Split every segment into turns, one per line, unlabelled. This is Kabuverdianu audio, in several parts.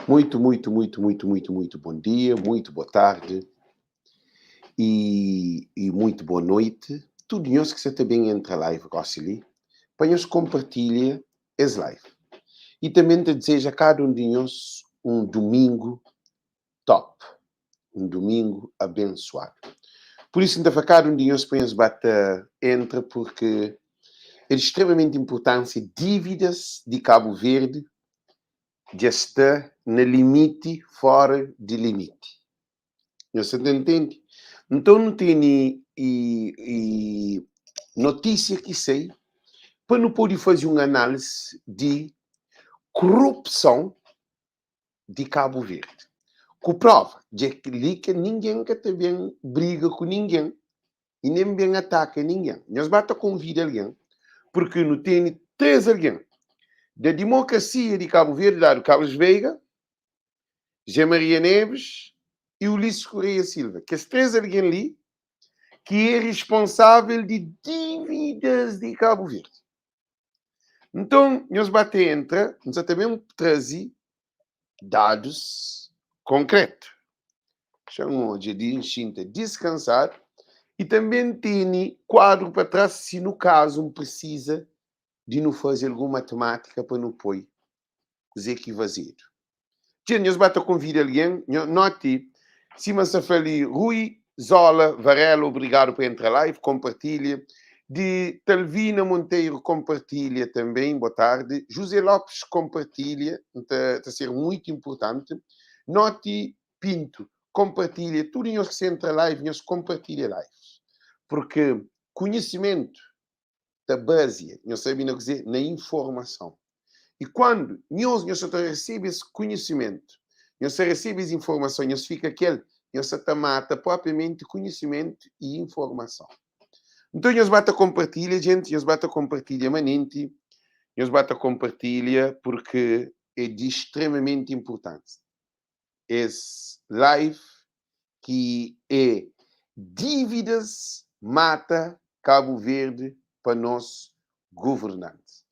Muito, muito, muito, muito, muito, muito bom dia, muito boa tarde e, e muito boa noite. Tudo nhos que sa ta ben entra live gosi li, pa nhos compartilha es live. E também ta deseja a cada um de nhos um domingo top, um domingo abençoado. Por isso, N ta fla cada um de nhos pa nhos ba ta entra porque é de extremamente importância dívidas de Cabo Verde dja sta na limiti fora di limiti. Nhos sa ta ntende? Nton nu tene i, i notísia ki sai pa nu pode faze un análise di korupson di Cabo Verde. Ku prova, dja li ke ningen ka ta ben briga ku ningen i nen ben ataka ningen. Nhos ba ta konvida algen, purki nu tene 3 algen da dimokrasia di Cabo Verde, dadu Carlos Veiga, José Maria Neves e Ulisses Correia Silva. Kes 3 algen li ki é responsável di dívidas di Cabo Verde. Nton, nhos ba ta entra, N sa ta ben traze dadus konkretu. Xa-m odja di N xinta diskansadu i tanbe N tene kuadru pa tras si nu kazu N prisiza di nu faze algun matimátika pa nu poi kuzê ki fazedu. Txeu nhos ba ta konvida algen, nho noti sima N sa fla li, Rui Zola Varela obrigadu pa entra live, konpartilha, di Talvina Monteiro konpartilha tanben, bo tardi, José Lopes konpartilha, N ta ta ser muitu inpurtanti, Noti Pinto konpartilha, tudu nhos ki sa entra live nhos konpartilha lives, purki konhisimentu ta bazia, nhos sabe na kuzê? Na informason. I kuandu nhos, nhos sa ta resebe es konhisimentu, nhos sa resebe es informason, nhos fika kel, nhos sa ta mata propriamenti konhisimentu i informason. Nton nhos ba ta konpartilha, jenti, nhos ba ta konpartilha manenti, nhos ba ta konpartilha purki é di stremamenti inpurtanti. Es live ki é dívidas mata Cabo Verde pa nos governantes.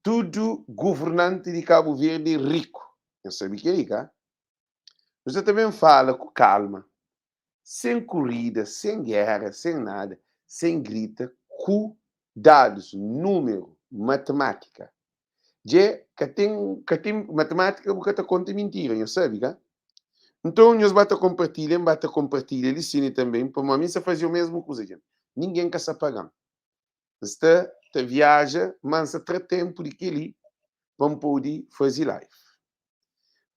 Tudo governante di Cabo Verde é rico. Nhos sabe kel-li, ka? Nu sta ta ben fala ku calma, sem corrida, sem guerra, sem nada, sem grita, ku dados, número, matemática. Dje ka ten, ka ten matemática bu ka ta konta mintira, nhos sabe, ka? Nton nhos ba ta konpartilha, N ba ta konpartilha li sini tanben, pamodi mi N sta faze o mesmu kuza dja. Ningen ka sta paga-m. N sta ta viaja, ma N sta tra tenpu di kel-li pa N pode faze live.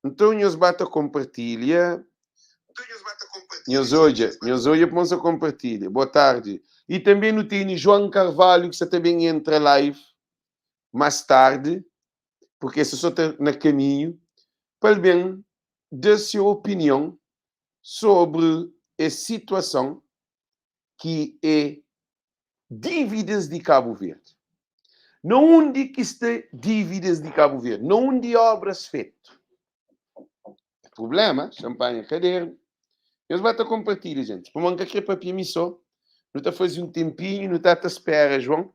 Nton nhos ba ta konpartilha. Nhos odja, nhos odja pamodi N sta konpartilha. Boa tardi. I tanbe nu tene João Carvalho ki sta ta ben entra live más tardi, porque esse só ta na kaminhu, pa el ben da se opinion sobri es situason ki é dívidas di Kabu Verdi. Na undi ki sta dívidas di Kabu Verdi? Na undi obras fetu? Problema, xanpanha kadernu. Nhos ba ta konpartilha, gente. Pamodi N ka kre papia mi so. Nu ta faze un tenpinhu, nu ta ta spera João.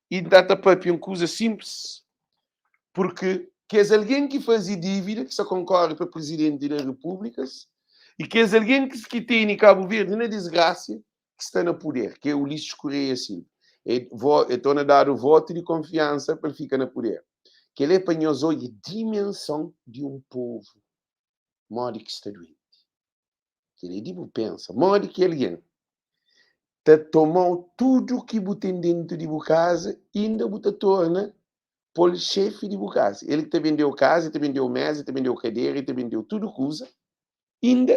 I N ta ta papia un kuza sinplis, purki kes algen ki faze dívida, ki sta konkore pa prizidenti da repúblikas, i kes algen ki tene Kabu Verdi na disgrasia, ki sta na puder, ki é Ulisses Correia Silva. E, vo, e torna dadu votu di konfiansa pa el fika na puder. Kel é pa nhos odja dimenson di un povu modi ki sta duenti. Kel é di bu pensa, modi ki algen ta toma-u tudu ki bu ten dentu di bu kaza, inda bu ta torna pô-l xefi di bu kaza. El ki ta bende-u kaza, el ta bende-u meza, el ta bende-u kadera, el ta bende-u tudu kuza, inda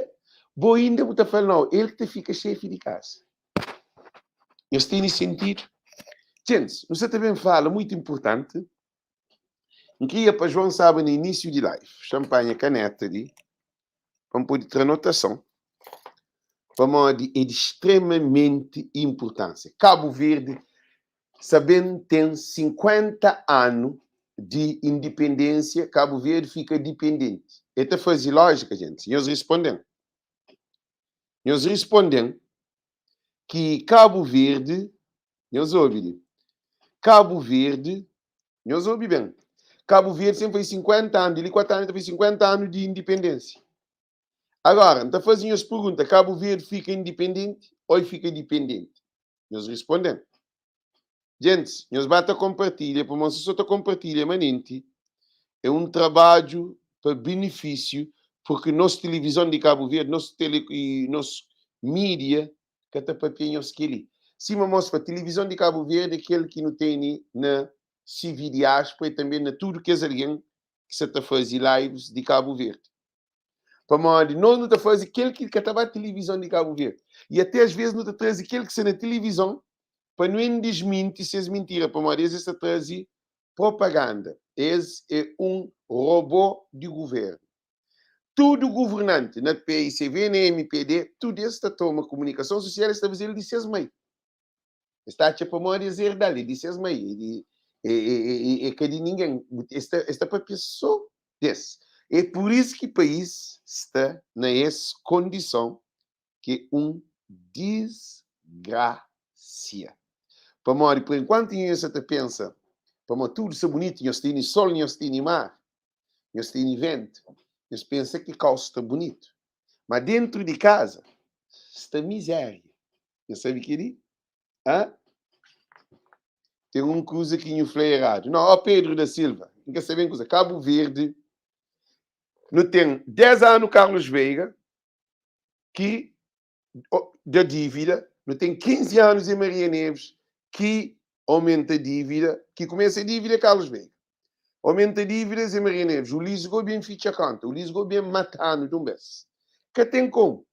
bo inda bu ta fla-l nau, el ki ta fika xefi di kaza. Nhos tene sentidu? Gentis, nu sta ta ben fala muitu inpurtanti. N kria pa João staba na inísiu di live. Xa-m panha kaneta li pa N pode tra notason, pamodi é di stremamenti inpurtánsia. Kabu Verdi sa ben ten 50 anu di indipendénsia, Kabu Verdi fika dipendenti. E ta faze lójika, gentis? Nhos risponde-m. Nhos risponde-m ki Kabu Verdi, nhos obi li, Kabu Verdi, nhos obi ben. Cabo Verde sem faze 50 anu, di li 4 anu ta faze 50 anu di independência. Agora, N ta faze nhos pergunta, Cabo Verde fika independente ou e fika dependente? Nhos responden. Gentis, nhos ba ta kompartilha, pamodi si so ta kompartilha manenti, é un trabadju pa benefísiu, porque nos tilivizon di Cabo Verde, nos tele e nos mídia ka ta papia nhos keli. Sima mos fla, tilivizon di Cabo Verde é kel ki nu tene na CV Diáspora e tanbe na tudu kes algen ki sa ta faze lives di Cabo Verde. Pamodi nos nu ta faze kel ki ka ta ba tilivizon di Cabo Verde. E até as vezes nu ta traze kel ki sta na tilivizon pa nu en disminti ses mintira, pamodi es es ta traze propaganda. Es é un robô di guvernu. Tudu guvernanti, na PICV, na MPD, tudu es ta toma komunikason sosial, es ta faze-l di ses mai. Es ta atxa pamodi es erda-l, é di ses mai, é di é, é, é, é ka di ningen. Es ta, es ta papia sô des. É pur isu ki país sta na es kondison ki é un disgrasia. Pamodi, por enkuantu nhos sa ta pensa pamodi tudu sta bunitu, nhos tene sol, nhos tene mar, nhos tene ventu, nhos pensa ki kau sta bunitu. Ma dentru di kaza sta mizéria. Nhos sabe kel-li? Hã? Ten un kuza ki nhu fla eradu. Não, ó Pedro da Silva, N ka sabe kuza. Cabo Verde, nu ten 10 anu Carlos Veiga ki da dívida, nu ten 15 anos Zé Maria Neves ki aumenta dívida, ki kumesa dívida é Carlos Veiga. Aumenta dívida Zé Maria Neves, Ulisses go ben fitxa konta, Ulisses go ben mata-nu dun bes. Ka ten komu.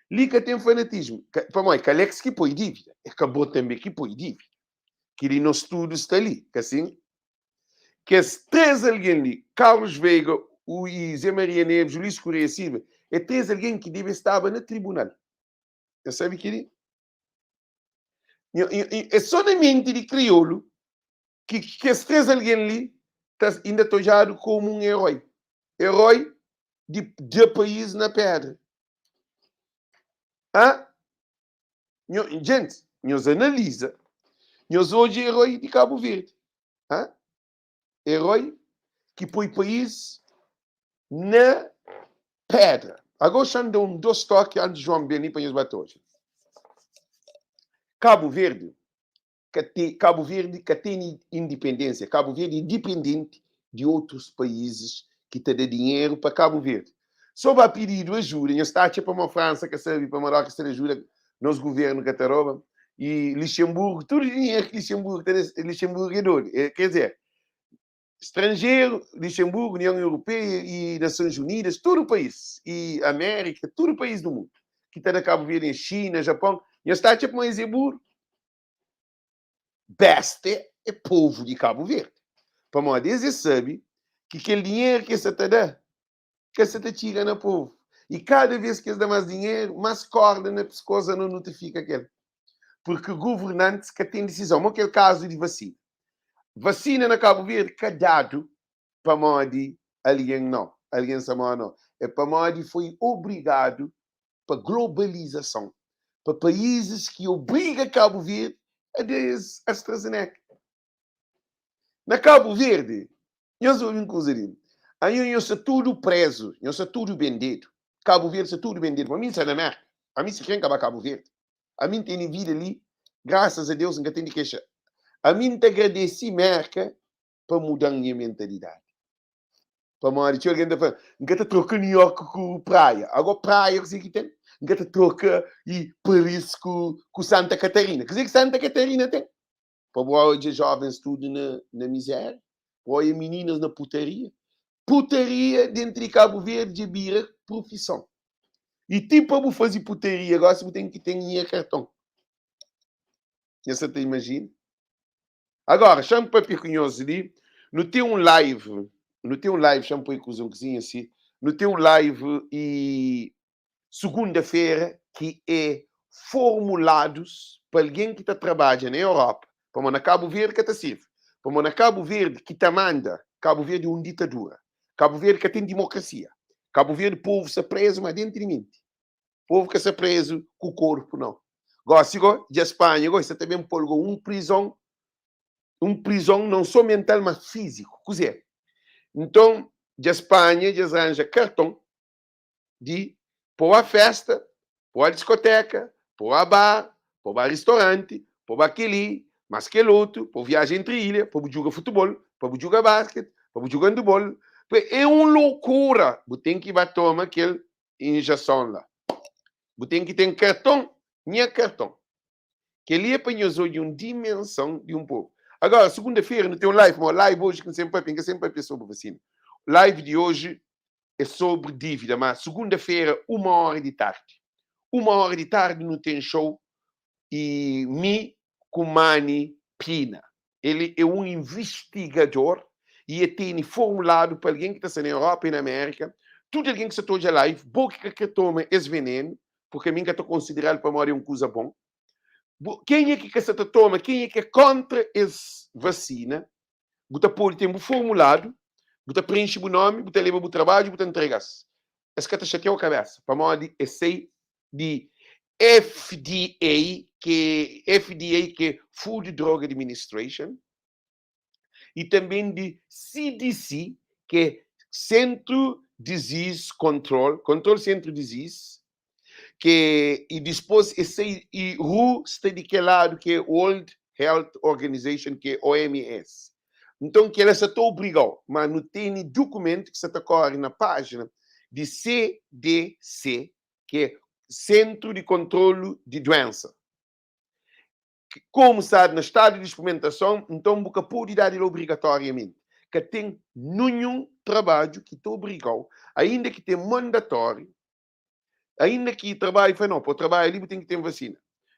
Li ka ten fanatismu. Pamodi ka Alex ki poi dívida, é ka bo tanbe ki poi dívida. Kili nos tudu sta li, ka sin? Kes 3 algen li, Carlos Veiga, u i Zé Maria Neves, Ulisses Correia Silva, é 3 algen ki debe staba na tribunal. Nhos sabe kili? É só na menti di kriolu ki kes 3 algen li ta inda ta odjadu komu un eroi. Eroi di da país na pedra. Hã? Nho, gente, nhos analiza. Nhos odja eroi di Cabo Verde. Hã? Eroi ki poi país na pedra. Agora xa-m da un dos toki antes João ben li pa nhos ba ta odja. Cabo Verde ka te, Cabo Verde ka tene independência. Cabo Verde é dependente de outros países ki ta da dinheiro pa Cabo Verde. Só ba pedido ajuda, nhos ta atxa pamo França ka sabe, pa Marrocos ta da ajuda, nos governo ka ta roba. E Luxemburgo, tudo dinheiro que Luxemburgo ta da, Luxemburgo é doido. É, quer dizer, estrangeiro, Luxemburgo, União Europeia e Nações Unidas, tudo país, e América, tudo país do mundo, que ta da Cabo Verde, China, Japão, nhos ta atxa pamo es é burro. Besta é povu di Kabu Verdi. Pamodi es é sabe ki kel dinheru ki es sa ta da ka sa ta txiga na povu. I kada vez ki es da más dinheru, más korda na piskos ano nu ta fika kel. Purki guvernantis ka ten disizon. Mo kel kazu di vasina. Vasina na Kabu Verdi ka dadu pamodi algen nau, algen sa mau nau. É pamodi foi obrigadu pa globalizason, pa paízis ki obriga Kabu Verdi a da es AstraZeneca. Na Kabu Verdi, nhos obi un kuza li, anho nhos sta tudu prezu, nhos sta tudu bendedu. Kabu Verdi sta tudu bendedu. Pa mi N sta na Merka, ami si kre N ka ba Kabu Verdi. Ami N tene vida li, grasas a Deus N ka ten di kexa. Ami N ta agradesi Merka pa muda-m nha mentalidadi. Pamodi txeu algen ta fla, N ka ta troka New York ku praia. Agó praia kuzê ki ten? N ka ta troka i Paris ku, ku Santa Catarina. Kuzê ki Santa Catarina ten? Pa bu odja jovens tudu na, na miséria, pa odja meninas na putaria. Putaria dentru di Kabu Verdi dja bira profison. I ti pa bu faze putaria gosi bu ten ki ten nha karton. Nha sa ta imajina? Agora, xa-m papia ku nhos li. Nu ten un live, nu ten un live, xa-m poi kuza un kuzinha si. Nu ten un live i sugunda-fera ki é formuladus pa algen ki ta trabadja na Europa, pamodi na Kabu Verdi ka ta sirvi. Pamodi na Kabu Verdi ki ta manda, Kabu Verdi é un ditadura. Kabu Verdi ka ten dimokrasia. Kabu Verdi povu sta prezu ma dentu di menti. Povu ka sta prezu ku korpu nau. Gosi go, dja Spanha go, sta ta ben pol go un prizon, un prizon non so mental ma fiziku. Kuzê? Nton, dja es panha, dja es ranja karton di po ba festa, po ba diskoteka, po ba bar, po ba ristoranti, po ba kel-li, más kel otu, po viaja entri ilha, pa bu djuga futubol, pa bu djuga basket, pa bu djuga andebol. É un lokura! Bu ten ki ba toma kel injeson la. Bu ten ki ten karton, nha karton. Kel-li é pa nhos odja un dimenson di un povu. Agora, segunda-fera nu ten un live, ma live oji ki N sen papia, N ka sen papia sobri vasina. Live di oji é sobri dívida, ma segunda-fera, uma óra di tardi. Uma óra di tardi nu ten show i mi ku Mani Pina. El é un invistigador i el tene formuladu pa algen ki ta sta na Europa i na Amérika, tudu algen ki sta ta odja live, bo ki ka kre toma es venenu, purki ami N ka ta konsidera-l pamodi é un kuza bon. Bo, kenha ki ka sta ta toma, kenha ki é kóntra es vasina, bu ta pode ten bu formuladu, bu ta prenxe bu nómi, bu ta leba bu trabadju, bu ta ntrega-s. Es ka ta xatia-u kabésa, pamodi es sai di FDA, ki FDA ki é Food Drug Administration, e tanbê di CDC, ki é Centro Disease Control, Control Centro Disease, ki e dispôs es sai e who sta di kel ladu ki é World Health Organization ki é OMS. Nton kela sa ta obrigau, ma nu tene dukumentu ki sa ta kore na pájina di CDC, ki é Sentru di Kontrolu di Duensa. Komu stadu na stadu di sprimentason, nton bu ka pode dadu el obrigatoriamenti. Ka ten ninhun trabadju ki ta obrigau, ainda ki ten mandatóriu, Ainda ki trabadju fla no, pa trabadja li bu ten ki ten vasina,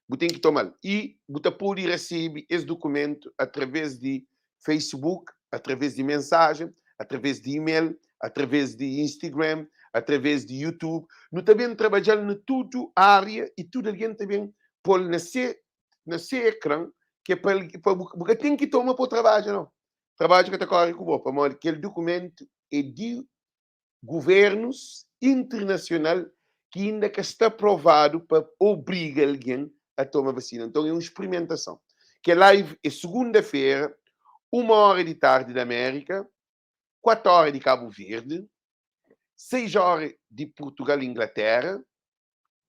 bu ten ki tomal i bu ta pode resebe es dukumentu através di Facebook, através di mensajen, através di email, através di Instagram, através di YouTube. Nu ta ben trabadjal na tudu ária i tudu algen ta ben pol na se na se ekran ki é pa pa bu bu ka ten ki toma pa trabadja no. Trabadju ka ta kore ku bo pamodi kel dukumentu é di governus internasional ki inda ka sta aprovadu pa obriga algen a toma vasina. Nton é un sprimentason. Kel live é sugunda-fera, uma óra di tardi di Amérika, 4 óra di Kabu Verdi, 6 óra di Purtugal, Inglatéra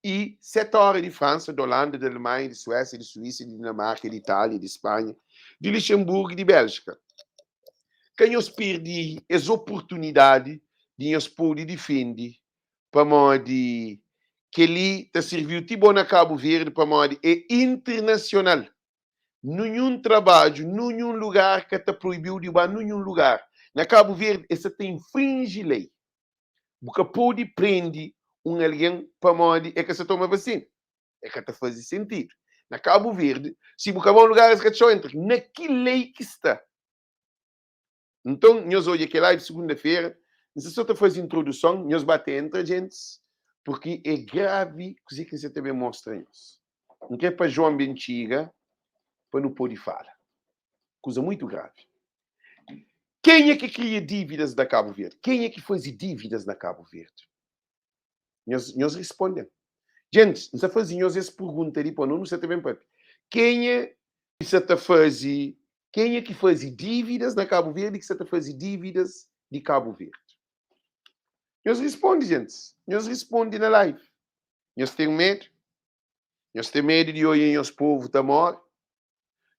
i 7 óra di Fransa, di Olanda, di Alemanha, di Suésia, di Suísa, di Dinamarka, di Itália, di Spanha, di Luxemburgu i di Bélgika. Ka nhos perde es oportunidadi di nhos pode difende pamodi kel-li ta sirvi-u ti bo na Kabu Verdi pamodi é internasional. Nunhun trabadju, nunhun lugar ka ta proibi-u di ba nunhun lugar. Na Kabu Verdi es sa ta infrinji lei. Bu ka pode prende un algen pamodi e ka sa toma vasina. E ka ta faze sentidu. Na Kabu Verdi, si bu ka ba un lugar es ka txeu entra. Na ki lei ki sta? Nton, nhos odja kel live segunda-fera, N sta so ta faze introduson, nhos ba ta entra, gentis, purki é gravi kuze ki N sa ta ben mostra nhos. N kre pa João ben txiga pa nu pode fala. Kuza muitu gravi. Kenha ki kria dívidas na Kabu Verdi? Kenha ki faze dívidas na Kabu Verdi? Nhos, nhos responde-m. Gentis, N sa faze nhos es pergunta li pa nu, nu sa ta ben papia. Kenha ki sa ta faze, kenha ki faze dívidas na Kabu Verdi ki sa ta faze dívidas di Kabu Verdi? Nhos responde, gentis. Nhos responde na live. Nhos ten medu? Nhos ten medu di oia nhos povu ta more?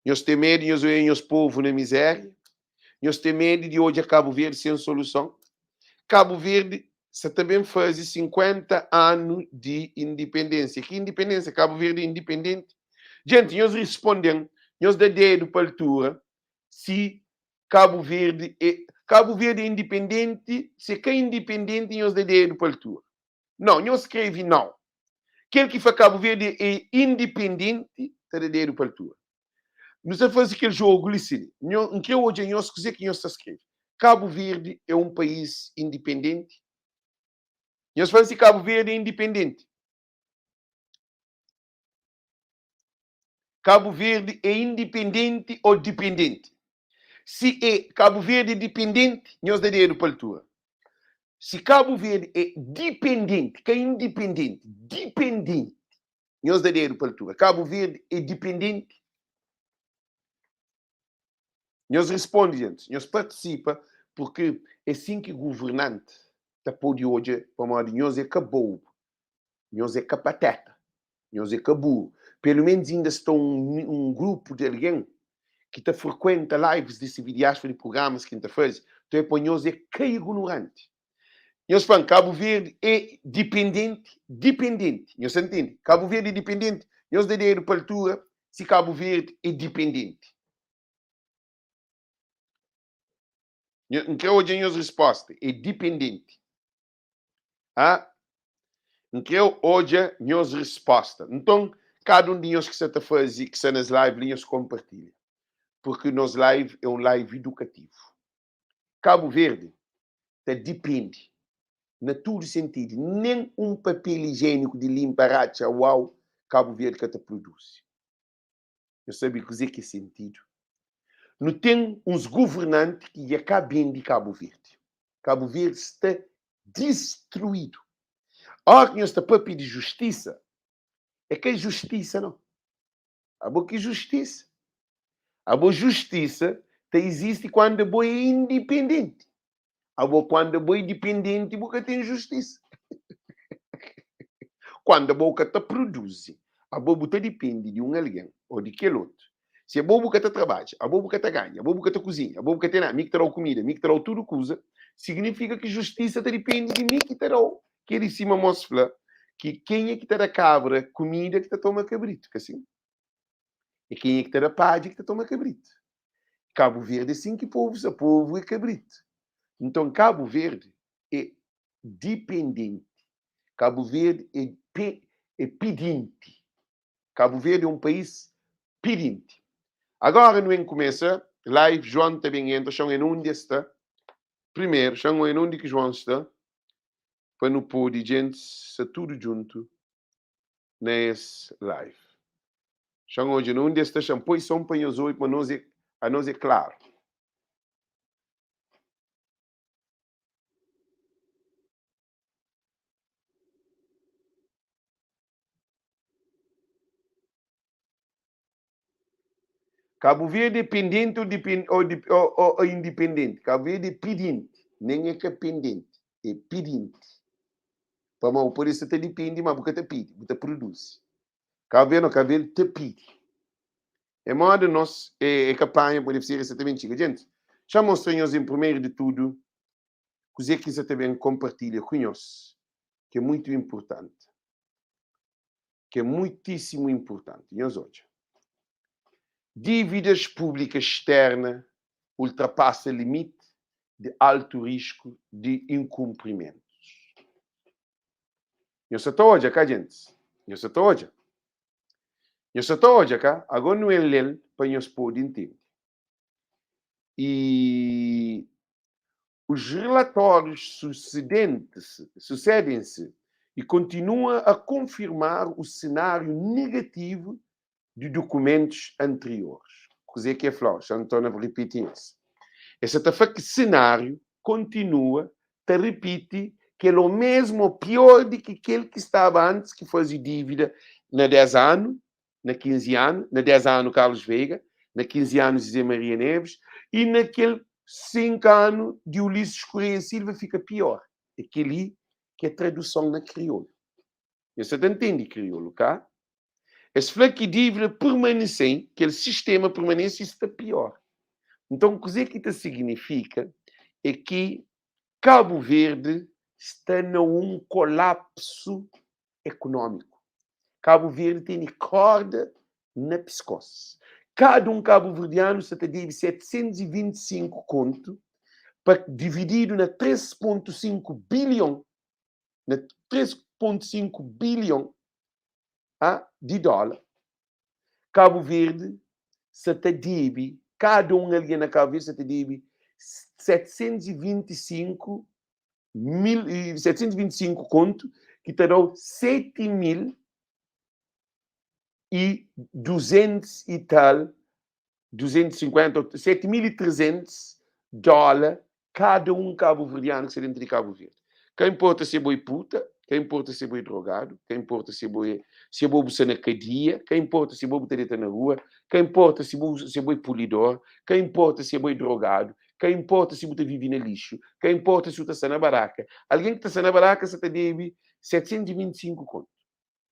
Nhos ten medu nhos oia nhos povu na mizéria? Nhos ten medu di odja Kabu Verdi sen soluson? Kabu Verdi sa ta ben faze 50 anu di indipendênsia. Ki indipendênsia? Kabu Verdi é indipendenti? Jenti, nhos risponde-m, nhos da dedu pa altura si Kabu Verdi é Kabu Verdi é indipendenti, si é ka indipendenti nhos da dedu pa altura. Nau, nhos skrebe nau. Kel ki fla Kabu Verdi é indipendenti ta da dedu pa altura. Nu sta faze kel jogu li si li. Nho, N kre odja nhos kuze ki nhos ta skrebe. Kabu Verdi é un país indipendenti? Nhos fla-m si Kabu Verdi é indipendenti. Kabu Verdi é indipendenti ô dipendenti? Si é Kabu Verdi é dipendenti, nhos da dedu pa altura. Si Kabu Verdi é dipendenti, ka indipendenti, dipendenti, nhos da dedu pa altura. Kabu Verdi é dipendenti? Nhos responde, gentis. Nhos partisipa. Porque é sin ki governante ta pode odja pamodi nhos é ka bobo, nhos é ka pateta, nhos é ka burro. Pelo menos inda sta un grupo di algen ki ta frequenta lives di CVDiaspora di programas ki N ta faze, nton é pa nhos é ka ignorante. Nhos fla-m, Cabo Verde é dipendenti, dipendenti. Nhos ta ntende? Cabo Verde é dipendenti? Nhos da dedu pa altura si Cabo Verde é dipendenti. N kre odja nhos risposta. É dipendenti. Ah? N kre odja nhos risposta. Nton, kada un di nhos ki sa ta faze, ki sta nes live li, nhos konpartilha. Purki nos live é un live idukativu. Kabu Verdi ta dipende na tudu sentidu. Nen un papel ijieniku di linpa ratxa uau Kabu Verdi ka ta produzi. Nhos sabe kuzê ki é sentidu? Nu ten uns governanti ki dja ka ben di Kabu Verdi. Kabu Verdi sta distruídu. Óra ki nhos ta papia di justisa, é ka justisa nau. Abo ki justisa? Abo justisa ta izisti kuandu abo é indipendenti. Abo kuandu abo é dipendenti bu ka ten justisa. Kuandu abo ka ta produzi, abo bu ta dipende di un algen ô di kel otu. Si abo bu ka ta trabadja, abo bu ka ta ganha, abo bu ka ta kuzinha, abo bu ka ten nada, mi ki ta da-u kumida, mi ki ta da-u tudu kuza, signifika ki justisa ta dipende di mi ki ta da-u. Kel-li sima Mos fla ki kenha ki ta da kabra kumida ki ta toma kabritu, ka sin? É kenha ki ta da padja ki ta toma kabritu. Kabu Verdi é sin ki povu sta, povu é kabritu. Nton Kabu Verdi é dipendenti, Kabu Verdi é pe é pidinti. Kabu Verdi é un país pidinti. Agora nu en kumesa live, João ta ben entra, xon é na undi é sta. Primeru, xon é na undi ki João sta, pa nu podi djentis sta tudu djuntu na es live. Xan odja na undi es sta, xan poi son pa nhos obi pa nos é, anos é klaru. Kabu Verdi é pendenti ou, dipen, ou, ou, ou, ou indipendenti? Kabu Verdi é pidinti, nen é ka pendenti, é pidinti. Pamodi bu pode sta ta dipende, ma bu ka ta pidi, bu ta produzi. Kabu Verdi não, Kabu Verdi ta pidi. É moda nos é, é ka panha pode ser essa também txiga. Gente, xa mostra nhos em primeiro de tudo kuzê ki sa ta ben kompartilha ku nhos, ki é muito importante. Ki é muitíssimo importante. Nhos odja. Dívidas públicas externa ultrapassa limite de alto risco de incumprimentos. Nhos sa ta odja ka, gentis? Nhos sa ta odja? Nhos sa ta odja ka? Agora nu el lel pa nhos pode intende. E os relatórios sucedentes sucedem-se e continua a confirmar o cenário negativo de documentos anteriores. Kuzê ki é fla? Xa N torna ripiti nhos. Es sa ta fla ki cenário kontinua ta ripiti kel o mesmu o pior di ki kel ki staba antis ki faze dívida na 10 anu, na 15 anu, na 10 anu Carlos Veiga, na 15 anu Zezé Maria Neves e na kel 5 anu di Ulisses Correia Silva fika pior. É kel-li ki é traduson na kriolu. Nhos sa ta ntende kriolu, ka? Es fla ki dívida permanese, kel sistema permanese i sta pior. Nton, kuzê ki ta signifika é ki Kabu Verdi sta na un kolapsu ekonómiku. Kabu Verdi tene korda na piskós. Kada un kabuverdianu sa ta debe 725 kontu pa divididu na 3.5 bilion na 3.5 bilion a di dóla. Kabu Verdi sa ta debe, kada un algen na Kabu Verdi sa ta debe 725 mil, 725 kontu ki ta da-u 7 mil e 200 e tal, 250, 7.300 dóla kada un kabuverdianu ki sta dentru di Kabu Verdi. Ka inporta si bo é puta, ka inporta si bo é drogadu, ka inporta si bo é si bo bu sta na kadia, ka inporta si bo bu ta deta na rua, ka inporta si bo si bo é pulidor, ka inporta si bo é drogadu, Ka inporta si bu ta vive na lixu, ka inporta si bu ta sta na baraka. Algen ki ta sta na baraka sa ta debe 725 kontu.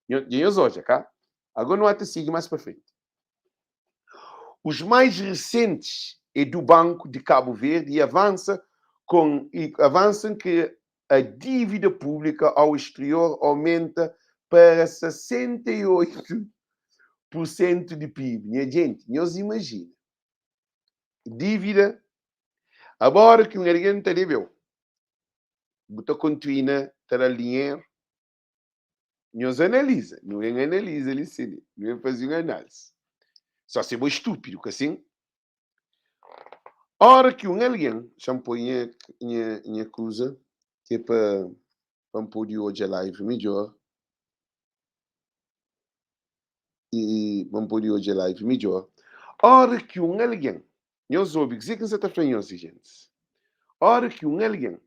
Dja nhos odja, ka? Agora nu ata sigi más pa frenti. Os mais recentes é do Banco de Cabo Verde e avança com e avançam que a dívida pública ao exterior aumenta para 68% de PIB. Nha gente, nhos imagina. Dívida, agora que um alguém ta debeu, bu ta continua ta dar dinheiro. Nhos analiza, nu ben analiza li sin, nu ben faze un análise. Só se bo é estúpido, ka sin? Ora ki un algen, xa-m poi nha, nha, nha kuza, ki é pa, pa m pode odja live midjor, i pa m pode odja live midjor. Ora ki un algen, nhos obi kuzê ki N sa ta fla nhos li, gentis. Ora ki un algen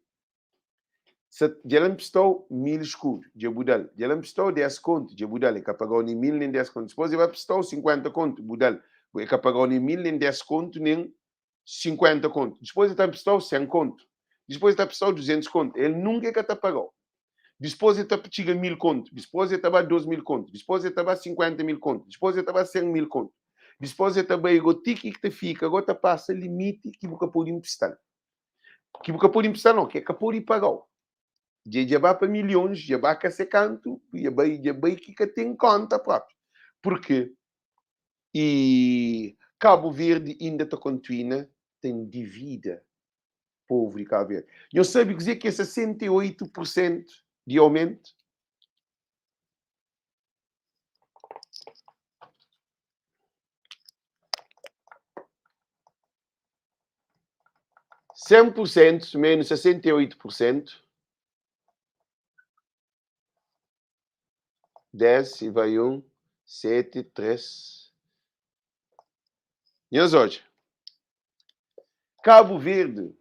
Sa, dja el npistau 1000 skudu, dja bu da-l. Dja el npistau 10 kontu, dja bu da-l. E ka paga-u nen 1000 nen 10 kontu. Dipôs e ba pistau 50 kontu, bu da-l. E ka paga-u nen 1000 nen 10 kontu nen 50 kontu. Dipôs e ta npistau 100 kontu. Dipôs e ta pistau 200 kontu. El nunka e ka ta paga-u. Dipôs e ta txiga 1000 kontu. Dipôs e ta ba 2000 kontu. Dipôs e ta ba 50 mil kontu. Dipôs e ta ba 100 mil kontu. Dipôs e ta bai go ti ki ta fika go ta pasa limiti ki bu ka pode npista-l. Ki bu ka pode inprista nau, ki e ka pode paga-u. Dja dja ba pa milhons, dja ba ka se kantu, dja bai, dja bai ki ka ten konta propi. Purki i Kabu Verdi inda ta kontuina ten divida povu di Kabu Verdi. Nhos sabe kuze ki é 68 pur sentu di aumentu? 100% menos 68%, 10 e vai 1, 7, 3. Nhos odja. Cabo Verde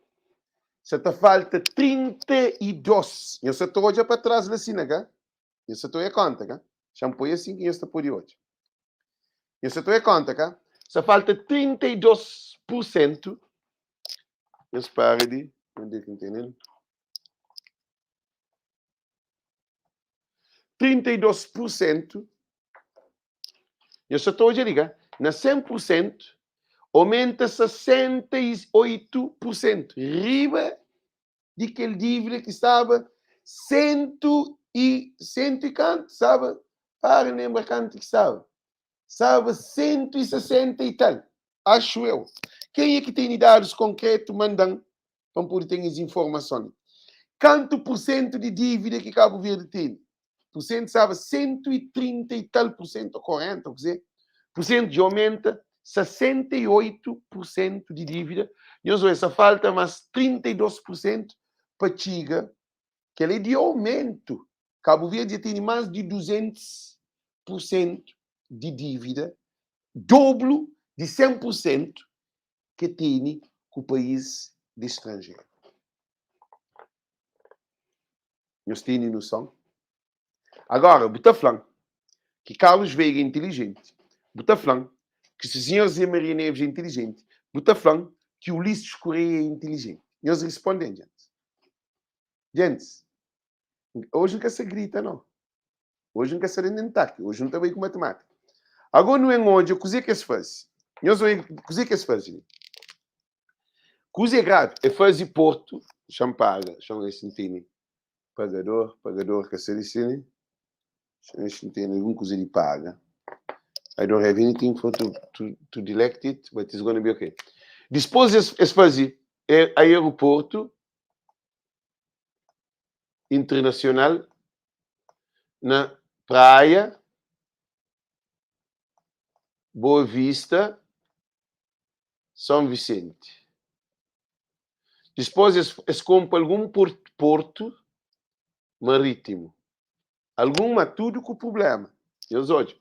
sa ta falta 32. Nhos sa ta odja pa trás la sina, ka? Nhos sa ta odja konta, ka? Xa-m poi asin ki nhos ta pode odja. Nhos sa ta odja konta, ka? Sa falta 32 pur sentu. Nhos para di. Onde ki N tene el? 32 pur sentu. Nhos sa ta odja li, ka? Na 100 pur sentu, omenta 68 pur sentu. Riba di kel dívida ki staba sentu i sentu i kantu staba para lenbra kantu ki staba staba 160 i tal axu eu kenha ki tene dadus konkretu manda-m pa N pode ten es informason li kantu pur sentu di dívida ki Kabu Verdi tene pur sentu staba 130 i tal pur sentu ou 40 ou kuzê pur sentu dja omenta 68 pur sentu di dívida nhos odja sa falta más 32 pur sentu pa txiga kel é di aumentu Kabu Verdi dja tene más di 200 pur sentu di dívida doblu di 100 pur sentu ke tene ku país di stranjeru. Nhos tene noson? Agora, bu ta fla-m ki Carlos Veiga é inteligenti, bu ta fla-m ki si Senhor Zé Maria Neves é inteligenti, bu ta fla-m ki Ulisses Correia é inteligenti. Nhos responde-m, gentis. Gentis, oji N ka sa grita, nau. Oji N ka sa da nen taki, oji N ta bai ku matimátika. Agora nu ben odja kuzê ki es faze. Nhos odja kuzê ki es faze li. Kuza é gravi, é faze portu, xa-m paga, xa-m ver si N tene pagador, pagador ka sta li si ne, xa-m ver si N tene algun kuza di paga. I don't have anything for to, to, to delect it, but it's gonna be okay. Dispôs es, es faze aeroportu internasional na Praia, Boa Vista, São Vicente. Dispôs es, es konpa algun portu marítimu. Algun, ma tudu ku prubléma. Nhos odja.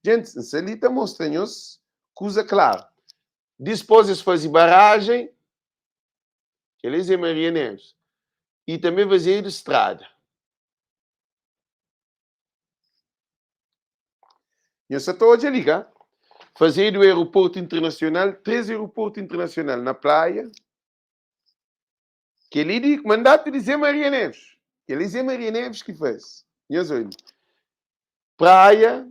Gentis, N sta li ta mostra nhos kuza klaru. Dispôs es faze barajen, kel-li é Zé Maria Neves, y tanbe fazedu strada. Nhos sa ta odja li, ka? Fazedu aeroportu internasional, 3 aeroportu internasional na Praia. Kel-li di mandatu di Zé Maria Neves. Kel-li Zé Maria Neves ki faze. Nhos obi. Praia,